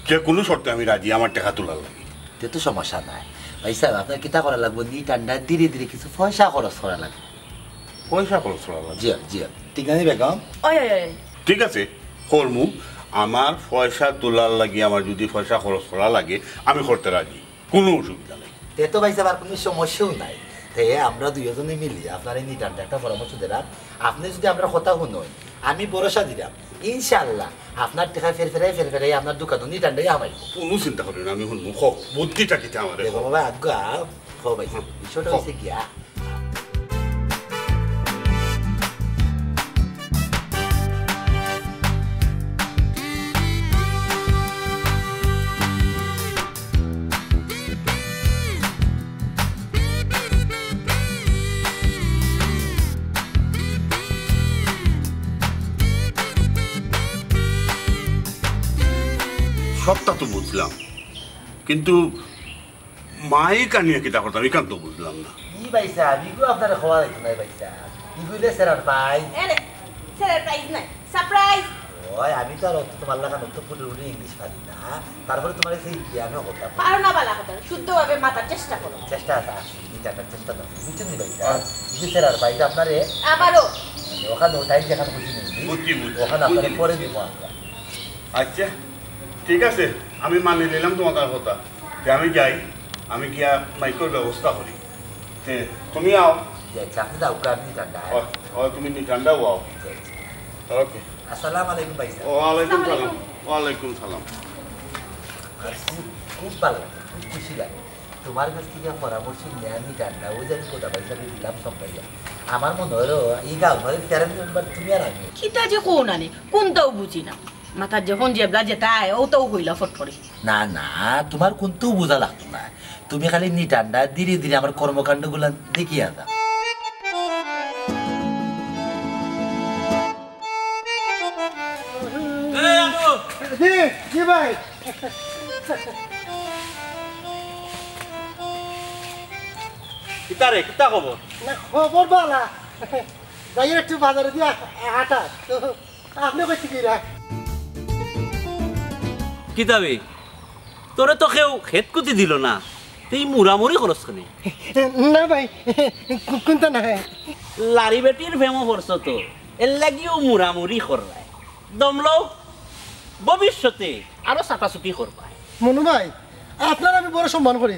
যে কুনু শর্তে আমি রাজি, আমার টেকা তুলার লাগি। তে তো সমস্যা নাই। ভাইসাব, আপনার কিতা করা লাগবো, নি ঠান্ডা ধীরে ধীরে কিছু পয়সা খরচ করা লাগবো। পয়সা খরচ করা লাগবো? জি অয়, জি অয়। ঠিক আছে নি বেগম? অয়, অয়, অয়। ঠিক আছে, করমু। আমার পয়সা তুলার লাগি, আমার যদি পয়সা খরচ করা লাগে, আমি করতে রাজি, কুনু অসুবিধা নাই। তে তো ভাইসাব আর কুনু সমস্যাও নাই। তে আমরা দুইওজনে মিলি আপনারে নি ঠান্ডা একটা পরামর্শ দিলাম। আপনে যদি আমরার কথা হুনইন, আমি ভরসা দিলাম, ইনশাআল্লাহ আপনার টেকা ফেরফেরাই ফেরফেরাই আপনার দোকানো নি ঠান্ডাই হামাইবো। কুনু চিন্তা করিও না, আমি হুনমু। কও, বুদ্ধিটা কিতা আমারে দেখো কও। বাবা, আগুয়া, কও ভাইসাব, বিষয়টা কও। অইছে গিয়া, সবটা তো বুঝলাম, কিন্তু মাইক আনিয়া কিতা করতাম, ইখান তো বুঝলাম না। ই ভাইসাব, ইগু আপনারে কওয়া যাইতো নায় ভাইসাব। ইগু অইলে surprise। এরে, surprise নায়, surprise। ওই, আমি তো আর অত তুমার লাখান অত ফুটে ফুটে English পারি না। তারপরে তুমারে সেই কি আমি করতাম। পারো না বালা কথা, শুদ্ধভাবে মাতার চেষ্টা করো। চেষ্টা আছে, আছে। ই জাগার চেষ্টা তো আছে। বুঝছইন নি ভাইসাব? হ্যাঁ। ইগু surprise আপনারে। আমারও। অখান time যেখান বুঝি নিবি। বুঝছি, বুঝছি। অখান আপনারে বুঝছি, পরে বুঝছি। দিমু আমরা। আচ্ছা, ঠিক আছে, আমি মানি নিলাম তুমার কথা। তে আমি যাই, আমি গিয়া মাইকর ব্যবস্থা করি। তে তুমি আও। জি, আচ্ছা, আপনে যাও, আমি ঠান্ডা। ও, ও, তুমি নি ঠান্ডা আও। জি, জি। ওকে। আসসালামু আলাইকুম ভাইসাব। ওয়ালাইকুম সালাম। আসসালামু আলাইকুম। ওয়ালাইকুম সালাম। আর খুব, খুব ভালা লাগে, খুব খুশি লাগে। তুমার গেছ থাকি পরামর্শ নিয়া আমি ঠান্ডা অউ যে আমি কথা ভাইসাবরে দিলাম সামলাইয়া। আমার মনো অয় ই গাঁওর মাঝে তেরো নম্বর তুমি আর আমি। কিতা যে কও না নি, কুনটাও বুঝি না। মাথাত যখন যেবলা যেটা আয়, অউ তো কইলা ফট করি। না, না, তুমার কুন্তাউ বুঝা লাগতো না। তুমি খালি নি ঠান্ডা ধীরে ধীরে আমার কর্মকাণ্ডগুলা দেখিয়া যাও। এই আনু! জি, জি ভাই। কিতা রে, কিতা খবর? না, খবর বালা। যাই একটু বাজারে দিয়া হাটা। তো আপনে কইতে কিরা? কিতা বে? তোরে তো কেউ খেত কুতি দিল না, তুই মুরামুরি করস কেনে? না ভাই, কু-, কুন্তা না। লারি বেটির প্রেমো পড়ছো তো, এর লাগিও মুরামুরি কররায়। দমলো, ভবিষ্যতে আরো ছাটাছুটি করবায়। মনু ভাই, আপনারে আমি বড় সম্মান করি।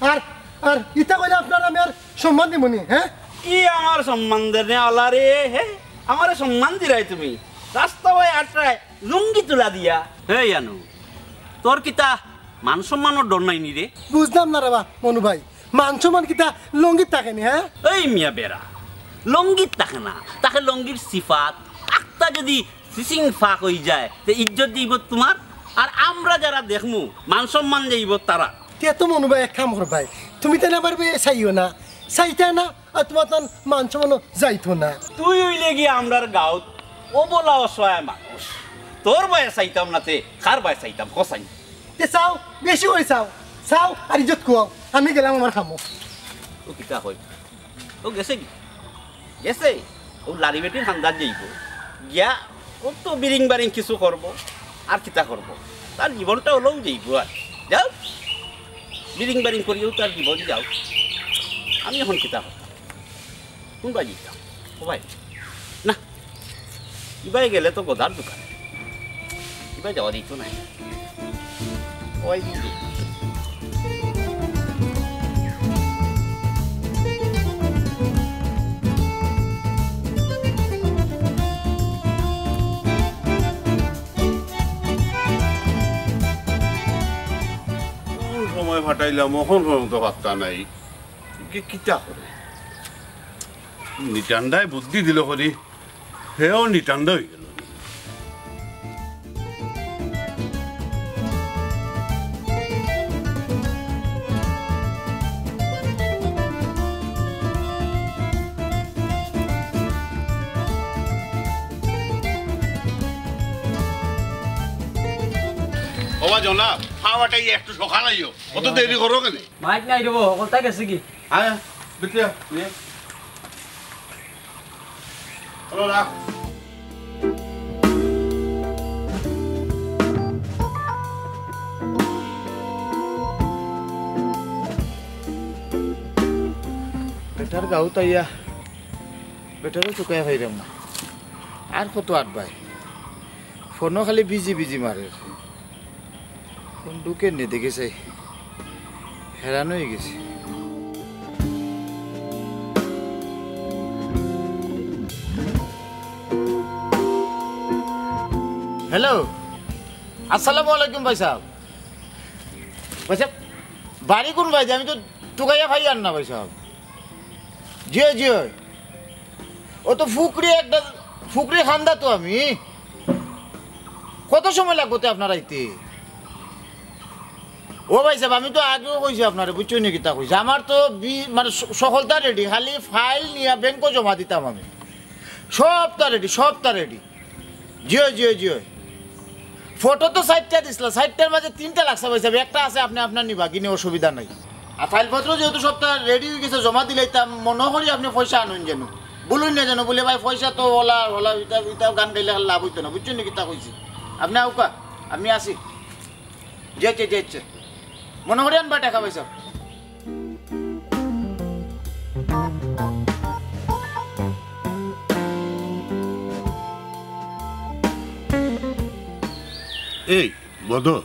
আর, আর ইতা কইলে আপনারে আমি আর সম্মান দিমু নি, হ্যাঁ? কি আমার সম্মান দেনে আলা রে, হে? আমারে সম্মান দিরায় তুমি? রাস্তা বায় আটরায় লুঙ্গি তুলা দিয়া। হে আনু, তোর কিতা মান সম্মানর ডর নাই নি রে? বুঝলাম না রে বা, মনু ভাই। মান সম্মান কিতা লুঙ্গিত থাকে নি, হ্যাঁ? এই মিয়া বেড়া, লুঙ্গিত থাকে না, থাকে লুঙ্গির সিফাত। আখতা যদি সিসিং ফাক অইযায়, তে ইজ্জত যাইবো তুমার, আর আমরা যারা দেখমু, মান সম্মান যাইবো তারার। তে তো মনু ভাই এক কাম করবায়, তুমি তাইন আমার বায় চাইও না, চাইতায় না, আর তুমার তান মান সম্মানও যাইতো না। তুই অইলে গিয়া আমরার গাঁওত অবলা অসহায় মানুষ, তোর বায় চাইতাম না তে কার বায় চাইতাম, ক চাইন। তে চাও, বেশি করি চাও, চাও আর ইজ্জত খুয়াও, আমি গেলাম আমার কামো। ও কিতা কয়? ও গেছে গি? গেছে? ও লারি বেটির হান্দাত যাইবো। গিয়া ও তো বিরিং বারিং কিছু করবো, আর কিতা করবো? তার জীবনটা অলাউ যাইবো আর। যাও, বিরিং বারিং করিয়াউ তার জীবন যাউক। আমি অখন কিতা করতাম? কুনবায় যাইতাম? ও ভাই, না, ইবায় গেলে তো গদার দোকান, ইবায় যাওয়া যাইতো নায়। ওই দিদি। কোন সময় ফাটাইলাম, অখন পর্যন্ত পাত্তা নাই। কি, কিতা করে? নিটান্ডায় বুদ্ধি দিল করি, হেও নিটান্ডা অইগেল। ওবা জনাব, খাওয়াটাই একটু সকাল আইও। অত দেরি করো কেনে? মাইক নাই রে বো, হকলতা গেছে গি? আয়, বিক্রিয়া, নে। হলো রাখ। বেটার গাঁওত আইয়া বেটারও চুকাইয়া পাইরাম না। আর কত আটবায়? ফোনও খালি বিজি বিজি মারের। ফোন ঢুকে নি দেখি চাই। হেরান অইগেছি। হ্যালো, আসসালামু আলাইকুম ভাইসাব। ভাইসাব, বাড়ি কুনবায়? আমি তো তুকাইয়া পাইয়ার না ভাইসাব। জি অয়, জি অয়। ও তো ফুকরি একটা, ফুকরি খান্দা তো আমি। কত সময় লাগবো তে আপনার আইতে? ও ভাইসাব, আমি তো আগেও কইছি আপনারে, বুঝছইন নি কিতা কইছি? আমার তো বি-, মানে স-, সকলতা রেডি, খালি ফাইল নিয়া ব্যাংকো জমা দিতাম আমি। সবতা রেডি, সবতা রেডি। জি অয়, জি অয়, জি অয়। ফটো তো চাইরটা দিছলা, চাইরটার মাঝে তিনটা লাগছে ভাইসাব, একটা আছে আপনে আপনার নিবা, কিনে অসুবিধা নাই। আর ফাইলপত্র যেহেতু সবতা রেডি অইগেছে, জমা দিলাইতাম, মনো করি আপনে পয়সা আনইন যেন, ভুলইন না যেন, বুলে ভাই পয়সা তো অলা, অলা, ইতা, ইতা গান গাইলে আর লাভ অইতো না, বুঝছইন নি কিতা কইছি? আপনে আউক্কা, আমি আছি। জি আইচ্ছা, জি আইচ্ছা। মনো করি আনবা টেকা ভাইসাব। এই বদর,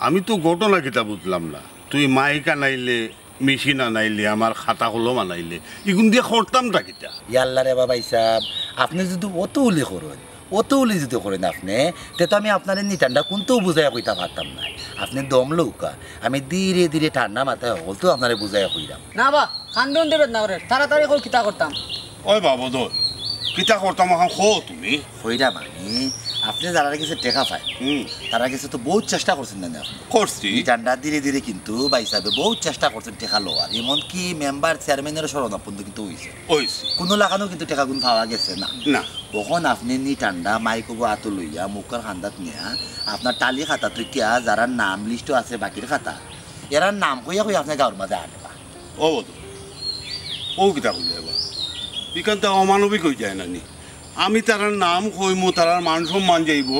আমি তো ঘটনা কিতা বুঝলাম না। তুই মাইক আনাইলে, মেশিন আনাইলে, আমার খাতা কলম আনাইলে, ইগুন দিয়া করতামটা কিতা? ইয়াল্লা রে বা ভাইসাব, আপনে যুদি অত উলি করইন, অত উলি যুদি করইন আপনে, তে তো আমি আপনারে নিটান্ডা কুন্তাউ বুঝাইয়া কইতা পারতাম নায়। আপনে দম লউক্কা, আমি ধীরে ধীরে ঠান্ডা মাথায় হকলতা আপনারে বুঝাইয়া কইরাম। না বা, কান্দন দেবেন না ওরে, তাড়াতাড়ি কও কিতা করতাম। ওই বাবু দোর, কিতা করতাম অখন কও তুমি? কইরাম আমি, আপনে যারার গেছে টেকা পাইন, হুম। তারার গেছে তো বউত চেষ্টা করছইন না নি আপনে? করছি। নিটান্ডা ধীরে ধীরে কিন্তু ভাইসাবে বউত চেষ্টা করছইন টেকা লওয়ার, এমনকি মেম্বার চেয়ারম্যানরও শরণাপন্ন কিন্তু অইছে। অইছে। কুনু লাখানউ কিন্তু টেকাগুন পাওয়া গেছে না। না। অখন আপনে নিটান্ডা মাইক অগু আতো লইয়া মুখর কান্দাত নিয়া আপনার টালি খাতা থুইয়া যারার নাম লিস্টো আছে বাকির খাতা, এরার নাম কইয়া কইয়া আপনে গাঁওর মাঝে আটবা। ও বদর, ও কিতা কইলে এবার? ইখান তো অমানবিক অইযায় না নি? আমি তারার নাম কইমু, তারার মান সম্মান যাইবো,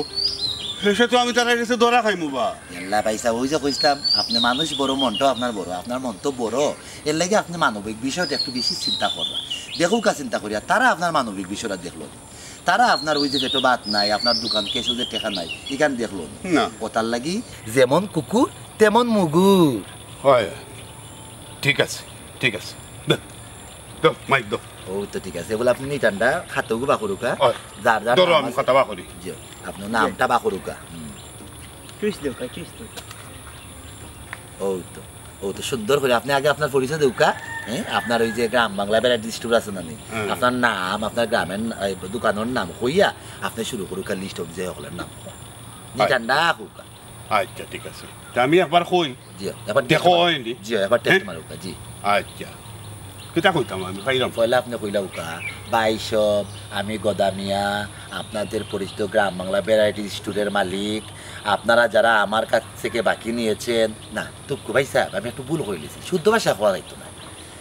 শেষে তো আমি তারার গেছে ধরা খাইমু বা। ইয়াল্লা ভাইসাব, ওই যে কইছলাম, আপনে মানুষ বড়, মনটাও আপনার বড়, আপনার মন তো বড়, এরলাগি আপনে মানবিক বিষয়টা একটু বেশি চিন্তা করবা। দেখউক্কা চিন্তা করিয়া, তারা আপনার মানবিক বিষয়টা দেখলো নি? তারা আপনার ওই যে পেটো ভাত নাই, আপনার দোকান ক্যাশো যে টেকা নাই, ইখান দেখলো নি? না। অতার লাগি যেমন কুকুর, তেমন মুগুর। হয়, ঠিক আছে, ঠিক আছে। দে, দে, মাইক দে। ও তো ঠিক আছে, বলে আপনে নিটান্ডা খাতা অগু বার করউক্কা। হয়। যার যার ধরো, নাম আমি আছে। খাতা বার করি। জি, আপনার নামটা বার করউক্কা। হুম। চুইস দেউক্কা, চুইস দেউক্কা। ও তো। ও তো সুন্দর করি, আপনে আগে আপনার পরিচয় দেউক্কা। হ্যাঁ, আপনার ওই যে গ্রাম বাংলা ভ্যারাইটি স্টোর আছে না নি? হুম। আপনার নাম, আপনার গ্রামের না-, এই দোকানের নাম কইয়া আপনে শুরু করুক্কা, লিস্ট অনুযায়ী হকলের নাম। জি, আচ্ছা। ঠান্ডা কউক্কা। আচ্ছা, ঠিক আছে। তে আমি একবার কই। জি, একবার দেখো টেস্ট মারো। হয়নি? জি, একবার টেস্ট হ্যাঁ? মারুক্কা, জি। আচ্ছা। কিতা কইতাম আমি, পাইলাম? পয়লা আপনে কইলাউক্কা, "ভাই সব, আমি গদামিয়া, আপনাদের পরিচিত গ্রাম বাংলা ভ্যারাইটি স্টোরের মালিক। আপনারা যারা আমার কাছ থেকে বাকি নিয়েছেন", না, তুক্কু ভাই সাহেব, আমি একটু ভুল কইলিছি, শুদ্ধ ভাষা কওয়া যাইতো না।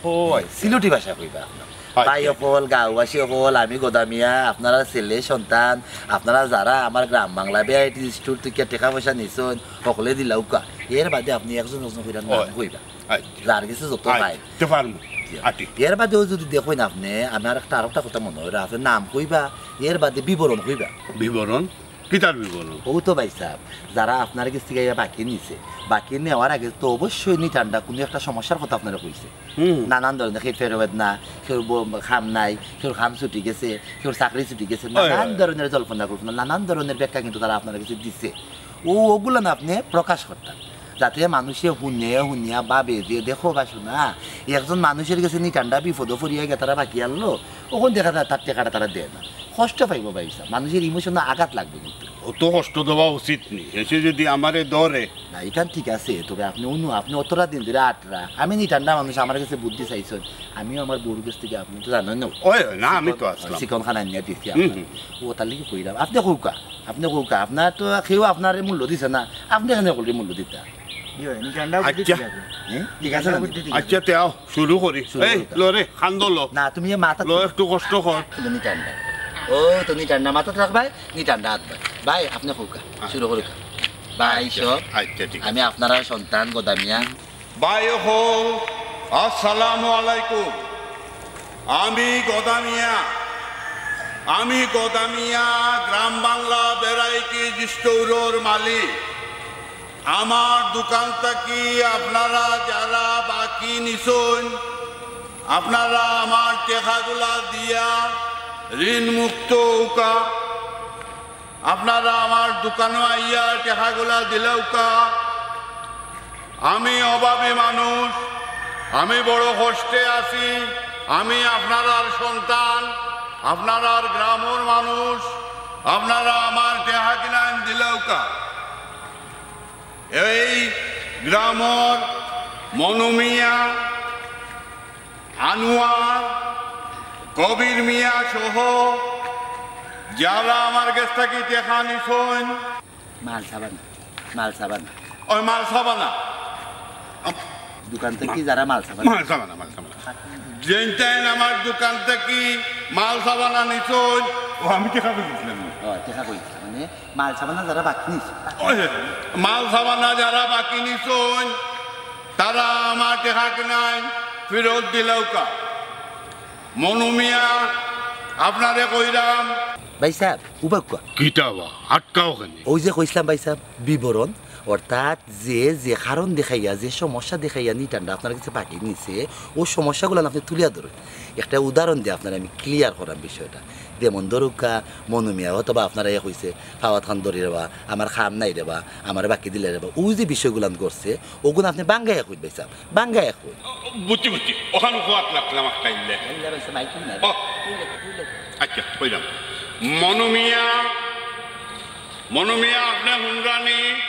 ও, আচ্ছা। সিলেটি ভাষা কইবা আপনার। আচ্ছা। ভাই অকল, গাঁওবাসী অকল, আমি গদামিয়া, আপনারা ছেলে সন্তান, আপনারা যারা আমার গ্রাম বাংলা ভ্যারাইটি স্টোর থেকে টেকা পয়সা নিছইন, হকলে দিলাউক্কা। এর বাদে আপনে একজন একজন কইরা নাম ওই। কইবা। আচ্ছা। যার গেছে যত আচ্ছা, পায়। তে পারমু। জি। আটি। এর বাদেও যদি দেখইন আপনে, আমার একটা আরেকটা কথা মনে অয়, আপনে নাম কইবা, এর বাদে বিবরণ কইবা। বিবরণ? কিতার বিবরণ? ও তো ভাই সাহেব, যারা আপনার গেছ থেকে ইয়া বাকি নিছে, বাকি নেওয়ার আগে তো অবশ্যই নিটান্ডা কোনো একটা সমস্যার কথা আপনারে কইছে। হুম। নানান ধরনের, কেউ ফেরত না, কেউ ব-, কাম নাই, কেউ কাম ছুটি গেছে, কেউ চাকরি ছুটি গেছে, হয়, নানান হয়। ধরনের জল্পনা কল্পনা, নানান ধরনের ব্যাখ্যা কিন্তু তারা আপনার গেছে দিছে। ও ওগুলা না আপনে প্রকাশ করতা, যাতে মানুষে হুনে, হুনিয়া ভাবে যে, "দেখো বা শোনা, একজন মানুষের গেছে নিটান্ডা বিপদো পড়িয়া গেতারা বাকি আনলো, অখন দেখা যায় তার টেকাটা তারা দেয় না।" কষ্ট পাইবো ভাই সাহেব, মানুষের ইমোশনে আঘাত লাগবে কিন্তু। অত কষ্ট দেওয়া উচিত নি, এসে যদি আমারে ধরে। না, ইখান ঠিক আছে, তবে আপনে অনু, আপনে অতরা দিন ধরে আটরা, আমি নিটান্ডা মানুষ, আমার গেছে বুদ্ধি চাইছইন, আমিও আমার বউর গেছ থেকে আপনে তো জানইন না। ওই, ওই, না, আমি তো আছলাম। চিকন খানা নিয়া দিছি হুম, আপনার। হুম। ও তার লাগি কইলাম, আপনে কউক্কা, আপনে কউক্কা, আপনার তো কেউ আপনারে মূল্য দিছে না, আপনে কেনে হকলরে মূল্য দিতা? জি ভাই, নিটান্ডা বুদ্ধি আচ্ছা। ঠিক আছে। হ্যাঁ? ঠিক আছে না? বুদ্ধি ঠিক আছে। আচ্ছা, তে আও, শুরু করি। শুরু এই, করুক্কা। লো রে, কান্দো লো। না, তুমি এ মাথা লো, একটু কষ্ট কর। তুমি নিটান্ডা। ও, তো নিটান্ডা মাথাত রাখবায়, নিটান্ডা আত বায়। ভাই, আপনে কউক্কা, হ্যাঁ। শুরু করুক্কা। ভাই আচ্ছা, সব, আচ্ছা, ঠিক আছে। আমি আপনারার সন্তান গদামিয়া। ভাই অকল, আসসালামু আলাইকুম। আমি গদামিয়া, আমি গদামিয়া গ্রাম বাংলা ভ্যারাইটি স্টোরর মালিক। আমার দোকান থাকি আপনারা যারা বাকি নিছইন, আপনারা আমার টেকাগুলা দিয়া ঋণ মুক্ত অউক্কা। আপনারা আমার দোকানো আইয়া টেকাগুলা দিলাউক্কা। আমি অভাবী মানুষ, আমি বড় কষ্টে আছি। আমি আপনারার সন্তান, আপনারার গ্রামর মানুষ, আপনারা আমার টেকাগিলাইন দিলাউক্কা। এই গ্রামর মনুমিয়া, আনোয়ার, কবির মিয়া সহ যারা আমার গেছ থাকি টেকা নিছইন। মাল সাবানা, মাল সাবানা। ওই মাল সাবানা। দোকান থাকি যারা মাল সাবানা। মাল সাবানা, মাল সাবানা। যেইন তাইন আমার দোকান থাকি মাল সাবানা নিছইন, ও আমি টেকা কই দিছিলাম না। ও, টেকা কই দিছিলাম, মানে মাল সাবানা যারা বাকি নিছে। ওই মাল সাবানা যারা বাকি নিছইন, তারা আমার টেকাগিলাইন ফিরত দিলাউক্কা। মনু মিয়া, আপনারে কইরাম। ভাই সাব, উবাক্কা। কিতা বা? আটকাও কেনে? ওই যে কইছলাম ভাই সাব, বিবরণ, অর্থাৎ যে, যে কারণ দেখাইয়া, যে সমস্যা দেখাইয়া নিটান্ডা আপনার গেছে বাকি নিছে, অউ সমস্যাগুলান আপনে তুলিয়া ধরইন। একটা উদাহরণ দিয়া আপনারে আমি clear করাম বিষয়টা। যেমন ধরউক্কা, মনু মিয়া অথবা আপনারে কইছে, "পাওয়াত খান ধরি রেবা, আমার কাম নাই রেবা, আমারে বাকি দিলে রেবা", অউ যে বিষয়গুলান ঘটছে, অগুন আপনে ভাঙ্গাইয়া কইন ভাই সাব। ভাঙ্গাইয়া কই। বুঝছি, বুঝছি। অখান খোয়াত লাগলাম একটা ইল্লে। ইল্লে ভাই সাব, মাইক না। ও। তুই লেখ, তুই লেখ। আচ্ছা, কইলাম। মনু মিয়া, মনু মিয়া, আপনে হুনরানি,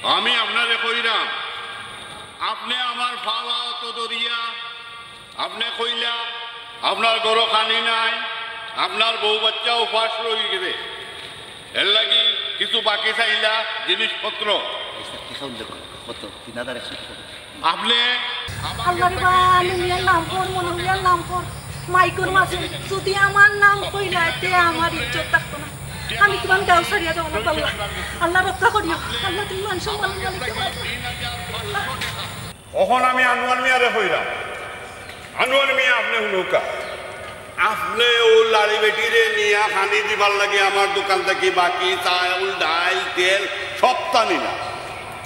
আমি আপনারে কইরাম, আপনে আমার পাওয়াত ধরিয়া, আপনে কইলা, আপনার ঘরো খানি নাই, আপনার বউ বাচ্চা উপাস রইগেছে। এরলাগি কিছু বাকি চাইলা জিনিসপত্র। এই স্যার, টেকা উল্লেখ করো। কত? তিন হাজার একশো টেকা। আপনে আল্লাহ রে বা, মনু মিয়ার নাম কর, মনু মিয়ার নাম কর। মাইকর মাঝে যদি আমার নাম কইলা, তে আমার ইজ্জত থাকতো না। আমি কিমান গাঁও ছাড়িয়া যাওয়া লাগবো, আল্লাহ। আল্লাহ রক্ষা করিও। আল্লাহ, তুমি মানুষের মনে মনে কেউ আছো। আল্লাহ। অখন আমি আনোয়ার মিয়ারে কইরাম, আনোয়ার মিয়া, আপনে হুনউক্কা, আপনে অউ লাড়ি বেটিরে নিয়া খানি দিবার লাগি আমার দোকান থাকি বাকি চাউল, ডাইল, তেল সবতা নিলা।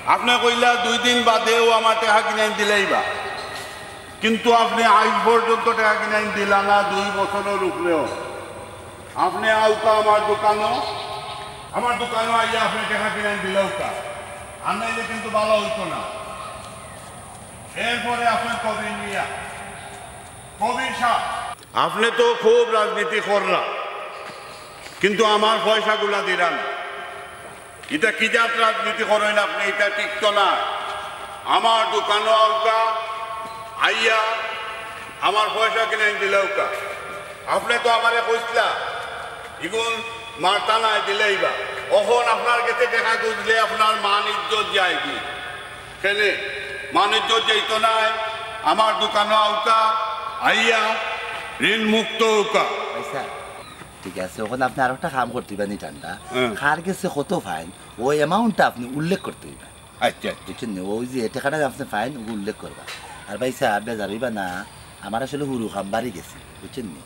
আপনে কইলা দুই দিন বাদেউ আমার টেকাগিনাইন দিলাইবা, কিন্তু আপনে আইজ পর্যন্ত টেকাগিনাইন দিলা না, দুই বছরর উপরেও। আপনে আউক্কা আমার দোকানো, আমার দোকানো আইয়া আপনে টেকাগিনাইন দিলাউক্কা, আর নাইলে কিন্তু ভালা অইতো না। এরপরে আছইন কবির মিয়া। কবির সাব, আপনে তো খুব রাজনীতি কররা, কিন্তু আমার পয়সাগুলা দিরা না। ইটা কি জাত রাজনীতি করইন আপনে? ইটা ঠিক তো নায়। আমার দোকানো আউক্কা, আইয়া আমার পয়সা কিনাইন দিলাউক্কা। আপনে তো আমারে কইছলা, ইগুন মারতা নায়, দিলাইবা। অখন আপনার গেছে টেকা খুজলে আপনার মান ইজ্জত যায়গি। কেনে? মান ইজ্জত যাইতো নায়? আমার দোকানো আউক্কা, আইয়া ঋণ মুক্ত অউক্কা। আচ্ছা, ঠিক আছে, অখন আপনে আরোকটা কাম করতা অইবা নি ঠান্ডা। হুম। কার গেছে কত পাইন, অউ amount টা আপনে উল্লেখ করতা অইবা। আচ্ছা, আচ্ছা। বুঝছইন নি? অউ যে টেকাটা আপনে পাইন, অগু উল্লেখ করবা। আর ভাইসাব, বেজার অইবা না, আমার আসলে হুরু কাম বাড়ি গেছে, বুঝছইন নি?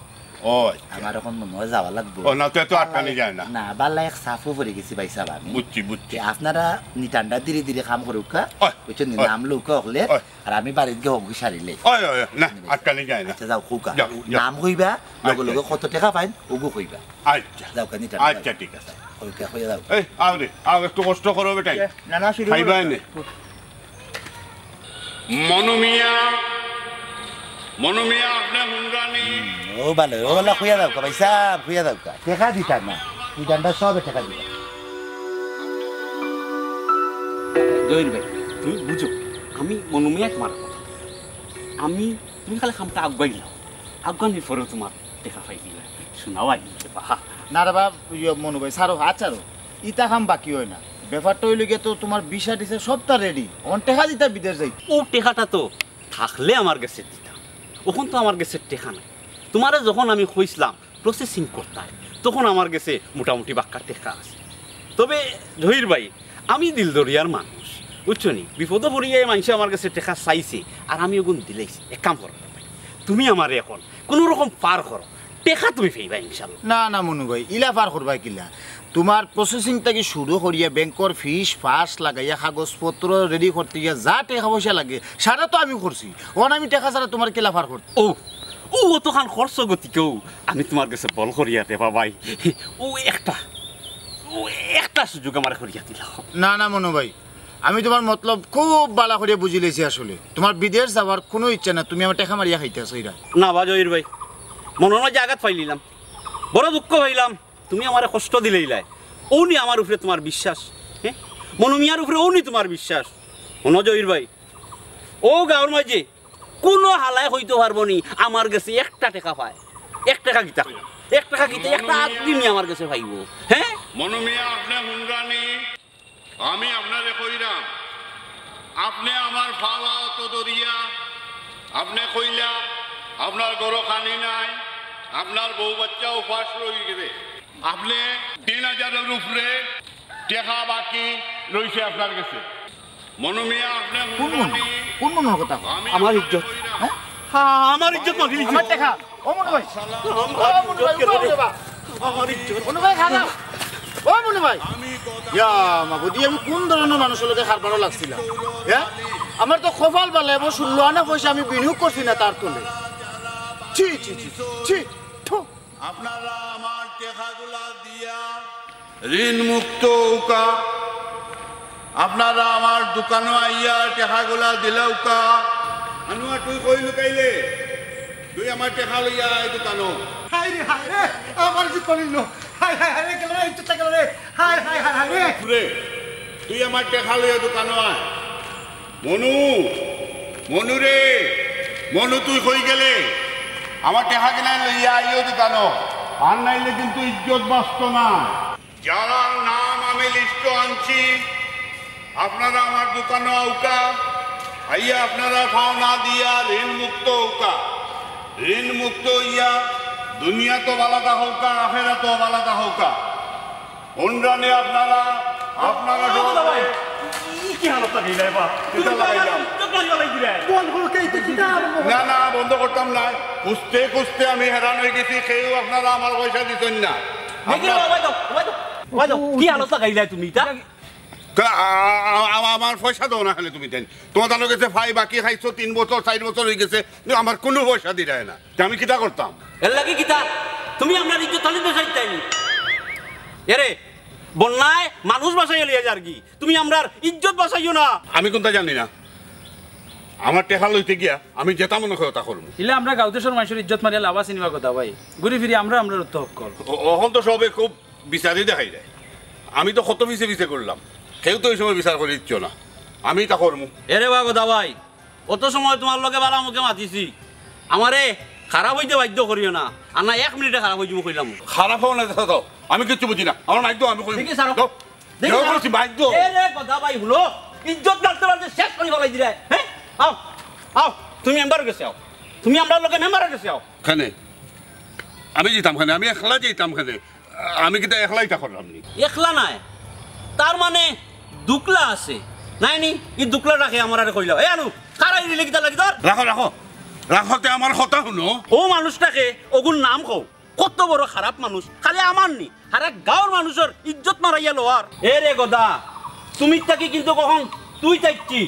ও, আচ্ছা। আমার অখন মনো অয় যাওয়া লাগবো। ও, না, তো এত আটকানি যায় না। না, বালা এক সাফও পড়ি গেছি ভাইসাব আমি। বুঝছি, বুঝছি। তে আপনারা নি ঠান্ডা ধীরে ধীরে কাম করউক্কা, ওই, বুঝছইন নি? ওই। নাম লউক্কা অকলে, ওই। আর আমি বাড়িত গিয়া অগু সারিলে। ওই, ওই, ওই, না, আটকানি যায় না। আচ্ছা, যাও, কউক্কা। যাও, যাও। নাম কইবা, লগে আচ্ছা, লগে আচ্ছা। কত টেকা পাইন, অগু কইবা। আচ্ছা। যাও, খানি ঠান্ডা আচ্ছা, যাও। ঠিক আছে। কউক্কা, কইয়া যাও। এই, আও রে, আও, একটু কষ্ট করো বেটাই। না, না, শুরু খাইবা করো। এনে। মনু মিয়া, মনু মিয়া, আপনে হুনরা নি? ও ভালা, ও ভালা, কইয়া যাও, ভাইসাব, কইয়া যাও। টেকা দিতা না, ই ঠান্ডা সবে টেকা দিতা। জহির ভাই, তুমি বুঝো, আমি মনু মিয়া তোমার কথা। আমি, তুমি খালি কামটা আগুয়াই লাও, আগুয়ানির পরেউ তোমার টেকা পাইলিবা। শোনাও আই, বাহা। না রে বাপ, ইয়ে মনু ভাই, ছাড়ো, হাত ছাড়ো। ইতা কাম বাকি অয় না। ব্যাপারটা অইলো গিয়া তো তোমার ভিসা টিসা সবতা ready। অখন টেকা দিতা বিদেশ যাইতে। অউ টেকাটা তো থাকলে আমার গেছে দিতা। অখন তো আমার গেছে টেকা নাই। তোমারে যখন আমি কইছলাম processing করতায়, তখন আমার গেছে মোটামুটি বাক্কা টেকা আছে। তবে জহির ভাই, আমি দিল দরিয়ার মানুষ, বুঝছো নি? বিপদো পড়িয়া মানষে আমার গেছে টেকা চাইছে, আর আমি অগুন দিলাইছি। এক কাম করো ভাই, তুমি আমারে অখন কুনু রকম পার করো, টেকা তুমি পাইবায় ইনশাল্লাহ। না, না মনু ভাই, ইলা পার করবায় কিলা? তোমার processing থাকি শুরু করিয়া ব্যাংকর ফিস ফাস লাগাইয়া কাগজপত্র ready করতে গিয়া যা টেকা পয়সা লাগে, সারা তো আমি করছি। অখন আমি টেকা ছাড়া তোমার কিলা পার করতাম? ও, ও, অতখান খরচ গতিকেউ আমি তোমার গেছে বল করিয়া দেবা ভাই। ও একটা, ও একটা সুযোগ আমারে করিয়া দিলাও। না, না মনু ভাই, আমি তোমার মতলব খুব ভালা করিয়া বুঝিলাইছি আসলে। তোমার বিদেশ যাওয়ার কুনু ইচ্ছা না, তুমি আমার টেকা মারিয়া খাইতায় চাইরায়। না বা জহির ভাই, মনর মাঝে আঘাত পাইলিলাম, বড় দুঃখ পাইলাম, তুমি আমারে কষ্ট দিলাইলায়। অউ নি আমার উপরে তোমার বিশ্বাস, হ্যাঁ? মনু মিয়ার উপরে অউ নি তোমার বিশ্বাস। হুনো জহির ভাই, অউ গাঁওর মাঝে কুনু হালায় কইতো পারবো নি আমার গেছে একটা টেকা পায়। এক টেকা কিতা? এক টেকা কিতা? একটা আদমি নি আমার গেছে পাইবো, হ্যাঁ? মনু মিয়া, আপনে হুনরা নি? আমি আপনারে কইরাম, আপনে আমার পাওর তলো ধরিয়া, আপনে কইলা, আপনার ঘরো খানি নাই, আপনার বউ বাচ্চা উপাস রইগেছে। আপনে তিন হাজারর উপরে টেকা বাকি রইছে আপনার গেছে। মনু মিয়া, আপনে কোন মনু? হুনরা নি? কোন মনুর কথা কও? আমি আমার আপনারে ইজ্জত। কইরাম। হ্যাঁ? হ্যাঁ, আমার ইজ্জত মাগি নিছে। আমার টেকা। ও মনু ভাই। ও মনু ভাই, উঠো, উঠো বা। আমার ইজ্জত। মনু ভাই, খাড়াও। ও মনু ভাই। ইয়া মাবুদি, আমি কোন ধরনর মানুষর লগে কারবারো লাগছিলাম? হ্যাঁ? আমার তো কপাল ভালা, এবার ষোলো আনা পয়সা আমি বিনিয়োগ করছি না তার তলে। ছি, ছি, ছি, ছি। থু। আপনারা আমার টেকাগুলা দিয়া ঋণ মুক্ত অউক্কা। আপনারা আমার দোকানো আইয়া টেকাগুলা দিলাউক্কা। আনোয়ার, তুই কই লুকাইলে? তুই আমার টেকা লইয়া আয় দোকানো। হায় রে, হায় রে, আমার জীবন নিল। হায়, হায়, হায় রে, গেল রে, ইজ্জতটা গেল রে। হায়, হায়, হায়, হায় রে। তুই আমার টেকা লইয়া দোকানো আয়। মনু, মনু রে, মনু তুই কই গেলে? আমার টেকা কিনাই লইয়া আইও দোকানো, আর নাইলে কিন্তু ইজ্জত বাঁচতো না। যারার নাম আমি লিস্টো আনছি, আপনারা আমার দোকানো আউক্কা, আইয়া আপনারা পাওনা দিয়া ঋণ মুক্ত অউক্কা। ঋণ মুক্ত অইয়া দুনিয়াত ভালা থাকউক্কা, আখেরাত ভালা থাকউক্কা। হুনরা নি আপনারা, আপনারা ও দাদা ভাই, ই কি হালত লাগাইলা এবার? কিতা লাগাইলাম? ইজ্জত বাড়ি বাড়াই দিলে। বন্ধ করো, কে এটা কিতা আরম্ভ করো? না, না, বন্ধ করতাম না। খুঁজতে খুঁজতে আমি হেরান অই গেছি, কেউ আপনারা আমার পয়সা দিছইন না। দেখি না, আপনারা ওই দাও, ওই দাও, ওই দাও। কি হালত লাগাইলা তুমি এটা? তা, আ-, আ-, আ-, আমার পয়সা দেও না কেনে তুমি তাইন? তোমার তানর গেছে পাই বাকি খাইছো তিন বছর, চাইর বছর অই গেছে, কিন্তু আমার কুনু পয়সা দিরায় না। তে আমি কিতা করতাম? এর লাগি কিতা? তুমি আপনার ইজ্জত তালি তো চাইতাই নি। এরে, বন্যায় মানুষ বাঁচাইয়া লইয়া যারগি। তুমি আমরার ইজ্জত বাঁচাইও না। আমি কুনতা জানি না। আমার টেকা লইতে গিয়া আমি যেতা মনে কয় অতা করমু। ইলা আমরা গাঁওদেশর মানষর ইজ্জত মারিয়া লাভ আছে নি বা গদা ভাই? ঘুরি ফিরি আমরা আমরার তো হক্কল। অখন তো সবে খুব বিচারি দেখাইরায়। আমি তো কত পিছে পিছে করলাম, কেউ তো ই সময় বিচার করি দিতো না। আমি ইতা করমু। এরে বা গদা ভাই, অত সময় তুমার লগে বালা মুখে মাতিছি, আমারে খারাপ অইতে বাধ্য করিও না, আর না এক মিনিটে খারাপ অইযিমু কইলাম। খারাপ অও না তো, আমি কিচ্ছু বুঝি না, আমার মাইক দেও, আমি কইমু। দেখি ছাড়ো। দেও। দেখি ছাড়ো। কইছি, মাইক দেও। এরে গদা ভাই, হুনো, ইজ্জত মারতে মারতে শেষ করি ফালাই দিরায়, হে? আও, আও, তুমি মেম্বারর গেছে আও, তুমি আমরার লগে মেম্বারর গেছে আও। কেনে? আমি যাইতাম কেনে? আমি একলা যাইতাম কেনে? আমি কিতা একলা ইতা করলাম নি? একলা নায়, তার মানে দুকলা আছে, নায় নি? ই দুকলাটাকে আমারে কইলাও। এ আনু, খাড়াই দিলে কিতা লাগি তোর? রাখো, রাখো, রাখো, তে আমার কথা হুনো। অউ মানুষটাকে অগুর নাম কও, কত বড় খারাপ মানুষ, খালি আমার নি, হারা গাঁওর মানষর ইজ্জত মারাইয়া লওয়ার। এরে গদা, তুমি থাকি কিন্তু কখন তুই থাকছি,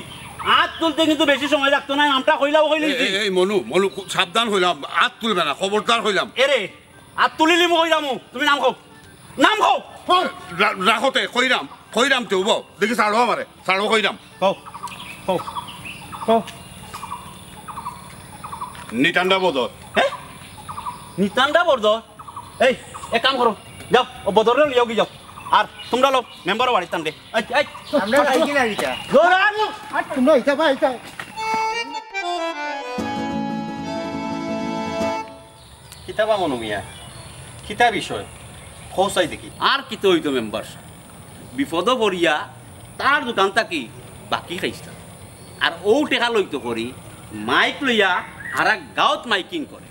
আত তুলতে কিন্তু বেশি সময় লাগতো নায়, নামটা কইলাও কইলি। এই, এই, এই মনু, মনু, খুব সাবধান কইলাম, আত তুলবে না, খবরদার কইলাম। এরে, আত তুলিলিমু কইরামু, তুমি নাম কও, নাম কও। রা-, রাখো তে, কইরাম, কইরাম তে, উবাও, দেখি ছাড়ো আমারে, ছাড়ো কইরাম। কও, কও, কও। নিতান্ডা বদর। হে? নিতান্ডা বদর? এই, এক কাম করো, যাও, অউ বদররে লইয়া গি যাও। আর তুমরা লও, মেম্বারর বাড়িত তানরে। এই, এই, আমরা যাই কি না ইতা? ধরো, আনো। আর তুমরা ইতা বা ইতা। কিতা বা মনু মিয়া? কিতা বিষয়? কও চাই দেখি। আর কিতা অইতো মেম্বার সাব? বিপদো পড়িয়া তার দোকান থাকি বাকি খাইছলাম। আর অউ টেকা লইতো করি মাইক লইয়া হারা গাঁওত মাইকিং করে।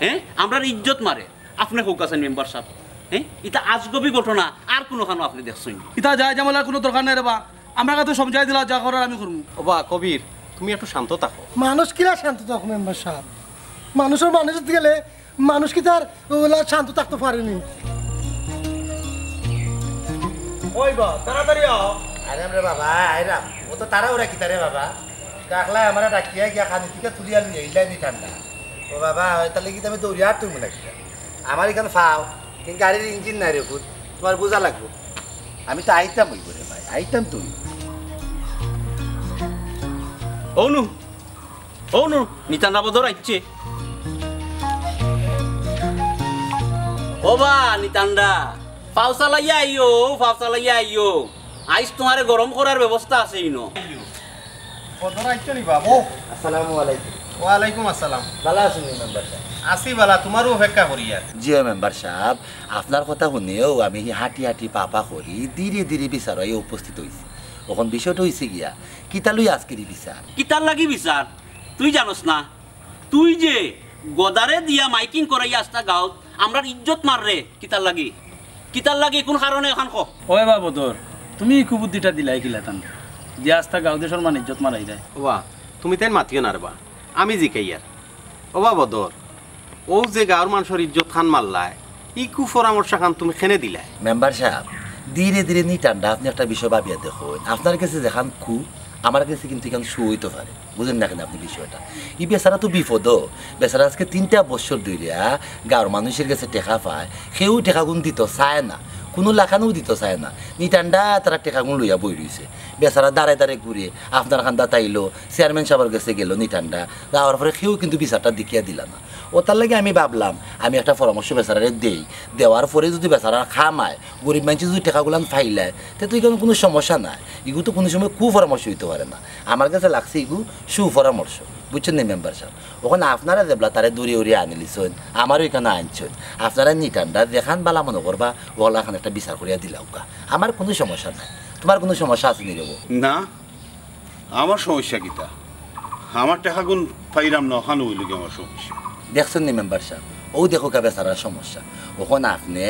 হে? আমরার ইজ্জত মারে। আপনে কউক্কা চাইন মেম্বার সাব। হে? ইতা আজগবি ঘটনা আর কুনুখানো আপনে দেখছইন নি? ইতা যায় ঝামেলার কুনু দরকার নাই রে বা। আমরারে তো সমঝাই দিলাও, যা করার আমি করমু। ও বা কবির, তুমি একটু শান্ত থাকো। মানুষ কিলা শান্ত থাকো মেম্বার সাব? মানষর মানুষ গেলে মানুষ কিতা আর অলা শান্ত থাকতো পারে নি? ওই বা, তাড়াতাড়ি আও। আরে রে বাবা, আইরাম। অত তাড়াহুড়া কিতা রে বাবা? ডাকলায় আমারে ডাকিয়া গিয়া খানি থাকি তুলিয়া লইয়া আইলায় নিতান্ডা। ও বাবা, অয় তাইলে কিতা আমি দৌড়িয়া আর তুলমু না কিতা? আমার ইখান ফাও, কিন্তু গাড়ির ইঞ্জিন নাই রে পুত, তুমার বুঝা লাগবো। আমি তো আইতাম অইবো রে ভাই, আইতাম তো অইবো। অউনু, অউনু, নিতান্ডা বদর আইছে। ও বা, নিতান্ডা, ফাও চালাইয়া আইও, ফাও চালাইয়া আইও। আইজ তুমারে গরম করার ব্যবস্থা আছে ইনো। বদর আইছো নি বাবু? আসসালামু আলাইকুম। ওয়ালাইকুম আসসালাম। ভালা আছইন নি মেম্বার সাব? আছি ভালা, তুমারও অপেক্ষা করিয়ার। জি অয় মেম্বার সাব, আপনার কথা হুনিয়াউ আমি হাঁটি হাঁটি পা পা করি ধীরে ধীরে বিচারো আইয়া উপস্থিত অইছি। অখন বিষয়টা অইছে গিয়া, কিতা লইয়া আজকের ই বিচার? কিতার লাগি বিচার? তুই জানোস না? তুই যে গদারে দিয়া মাইকিং করাইয়া আস্তা গাঁওত আমরার ইজ্জত মাররে, কিতার লাগি? কিতার লাগি? কুন কারণে অখান ক। ওই বা বদর, তুমি ই কুবুদ্ধিটা দিলায় কিলা তানরে? দিয়া আস্তা গাঁওদেশর মান ইজ্জত মারাইরায়। ওবা, তুমি তাইন মাতিও না রে বা, আমি জিকাইয়ার। ওবা বদর, অউ যে গাঁওর মানষর ইজ্জত খান মারলায়, ই কুপরামর্শ খান তুমি কেনে দিলায়? মেম্বার সাব, ধীরে ধীরে নিতান্ডা আপনে একটা বিষয় ভাবিয়া দেখইন। আপনার গেছে যেখান কু, আমার গেছে কিন্তু ইখান সু অইতো পারে। বুঝইন না কেনে আপনে বিষয়টা? ই বেচারা তো বিপদো। বেচারা আজকে তিনটা বছর ধরিয়া গাঁওর মানষর গেছে টেকা পায়, কেউ টেকাগুন দিতো চায় না, কুনু লাখানউ দিতো চায় না। নিতান্ডা তারা টেকাগুন লইয়া বই রইছে। বেচারা দারে দারে ঘুরে, আপনার কান্দাত আইলো, চেয়ারম্যান সাবর গেছে গেলো নিতান্ডা, যাওয়ার পরে কেউ কিন্তু বিচারটা দেখিয়া দিলা না। অতার লাগি আমি ভাবলাম, আমি একটা পরামর্শ বেচারারে দেই, দেওয়ার পরে যুদি বেচারার কাম অয়, গরিব মানষে যুদি টেকাগুলান পাইলায়, তে তো ইখান কুনু সমস্যা নাই। ইগু তো কুনু সময় কুপরামর্শ অইতো পারে না। আমার গেছে লাগছে ইগু সুপরামর্শ, বুঝছইন নি মেম্বার সাব? অখন আপনারা যেবলা তারে দৌড়ি উড়ি আনিলিছইন, আমারেও ইখানো আনছইন, আপনারা নিতান্ডা যেখান ভালা মনো করবা, অলাখান একটা বিচার করিয়া দিলাউক্কা, আমার কুনু সমস্যা নাই। তুমার কুনু সমস্যা আছে নি রে বা? না, আমার সমস্যা কিতা? আমার টেকাগুন পাইরাম না, অখান অইলো গি আমার সমস্যা। দেখছইন নি মেম্বার সাব, অউ দেখউক্কা বেচারার সমস্যা। অখন আপনে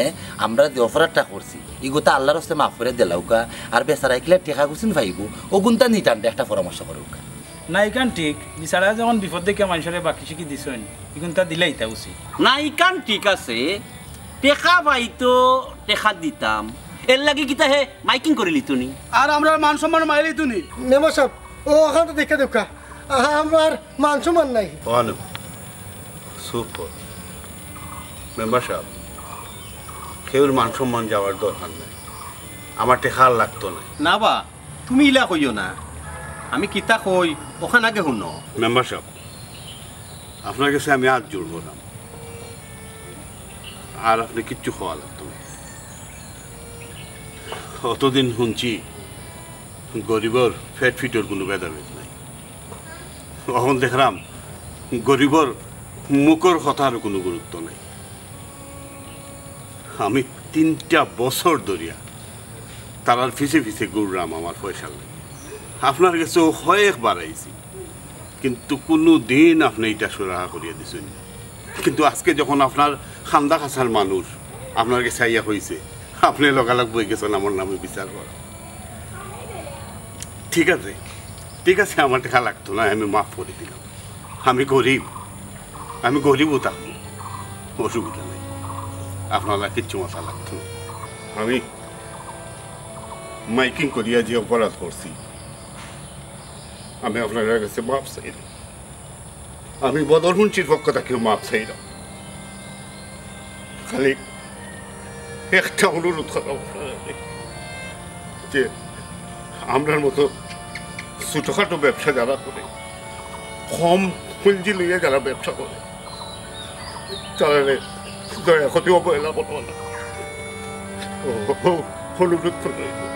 আমরা যে অপরাধটা করছি, ইগুতা আল্লার ওয়াস্তে মাফ করি দিলাউক্কা, আর বেচারায় কিলা টেকাগুন পাইবো, অগুনতা নিতান্ডা একটা পরামর্শ করউক্কা। না, ইখান ঠিক, বেচারায় যখন বিপদ দেখিয়া মানষরে বাকি-সিকি দিছইন, ইগুনতা দিলাইতা উচিত। না, ইখান ঠিক আছে, টেকা পাইতো, টেকা দিতাম, এরলাগি কিতা হে মাইকিং করিলিতো নি? আর আমরার মান-সম্মান মারিলিতো নি? মেম্বার সাব, অউ অখানতা দেখিয়া দেউক্কা, আমার মান-সম্মান নাই। অনো, চুপ কর। মেম্বার সাব, কেউর মান-সম্মান যাওয়ার দরকার নাই, আমার টেকা আর লাগতো নায়। না বা, তুমি ইলা কইও না। আমি কিতা কই, অখান আগে হুনো। মেম্বার সাব, আপনার গেছে আমি আত জুড় করলাম, আর আপনে কিচ্ছু কওয়া লাগতো না। অতদিন হুনছি গরিবর পেট ফিটর কুনু ভেদাভেদ নাই, অখন দেখরাম গরিবর মুখর কথার কুনু গুরুত্ব নাই। আমি তিনটা বছর ধরিয়া তারার পিছে পিছে ঘুররাম আমার পয়সার লাগি। আপনার গেছেও কয়েকবার আইছি, কিন্তু কুনু দিন আপনে ইটা সুরাহা করিয়া দিছইন না। কিন্তু আজকে যখন আপনার খান্দা খাসার মানুষ আপনার গেছে আইয়া কইছে, আপনে লগালগ বই গেছেন আমার নামে বিচার করা। ঠিক আছে, ঠিক আছে, আমার টেকা লাগতো না, আমি মাফ করি দিলাম। আমি গরিব, আমি গরিবও থাকবো, অসুবিধা নাই। আপনার কিচ্ছু মাথা লাগতো না। আমি মাইকিং করিয়া যে অপরাধ করছি, আমি আপনার গেছে মাফ চাই। আমি বদর মুন্সির পক্ষ থাকিও মাফ চাইরাম। খালি একটা অনুরোধ কররাম আপনার কাছে, যে আমরার মতো ছোটখাটো ব্যবসা যারা করে, কম পুঞ্জি লইয়া যারা ব্যবসা করে, তারারে দয়া করি অবহেলা করবা না। ও, ও, অনুরোধ কররাম।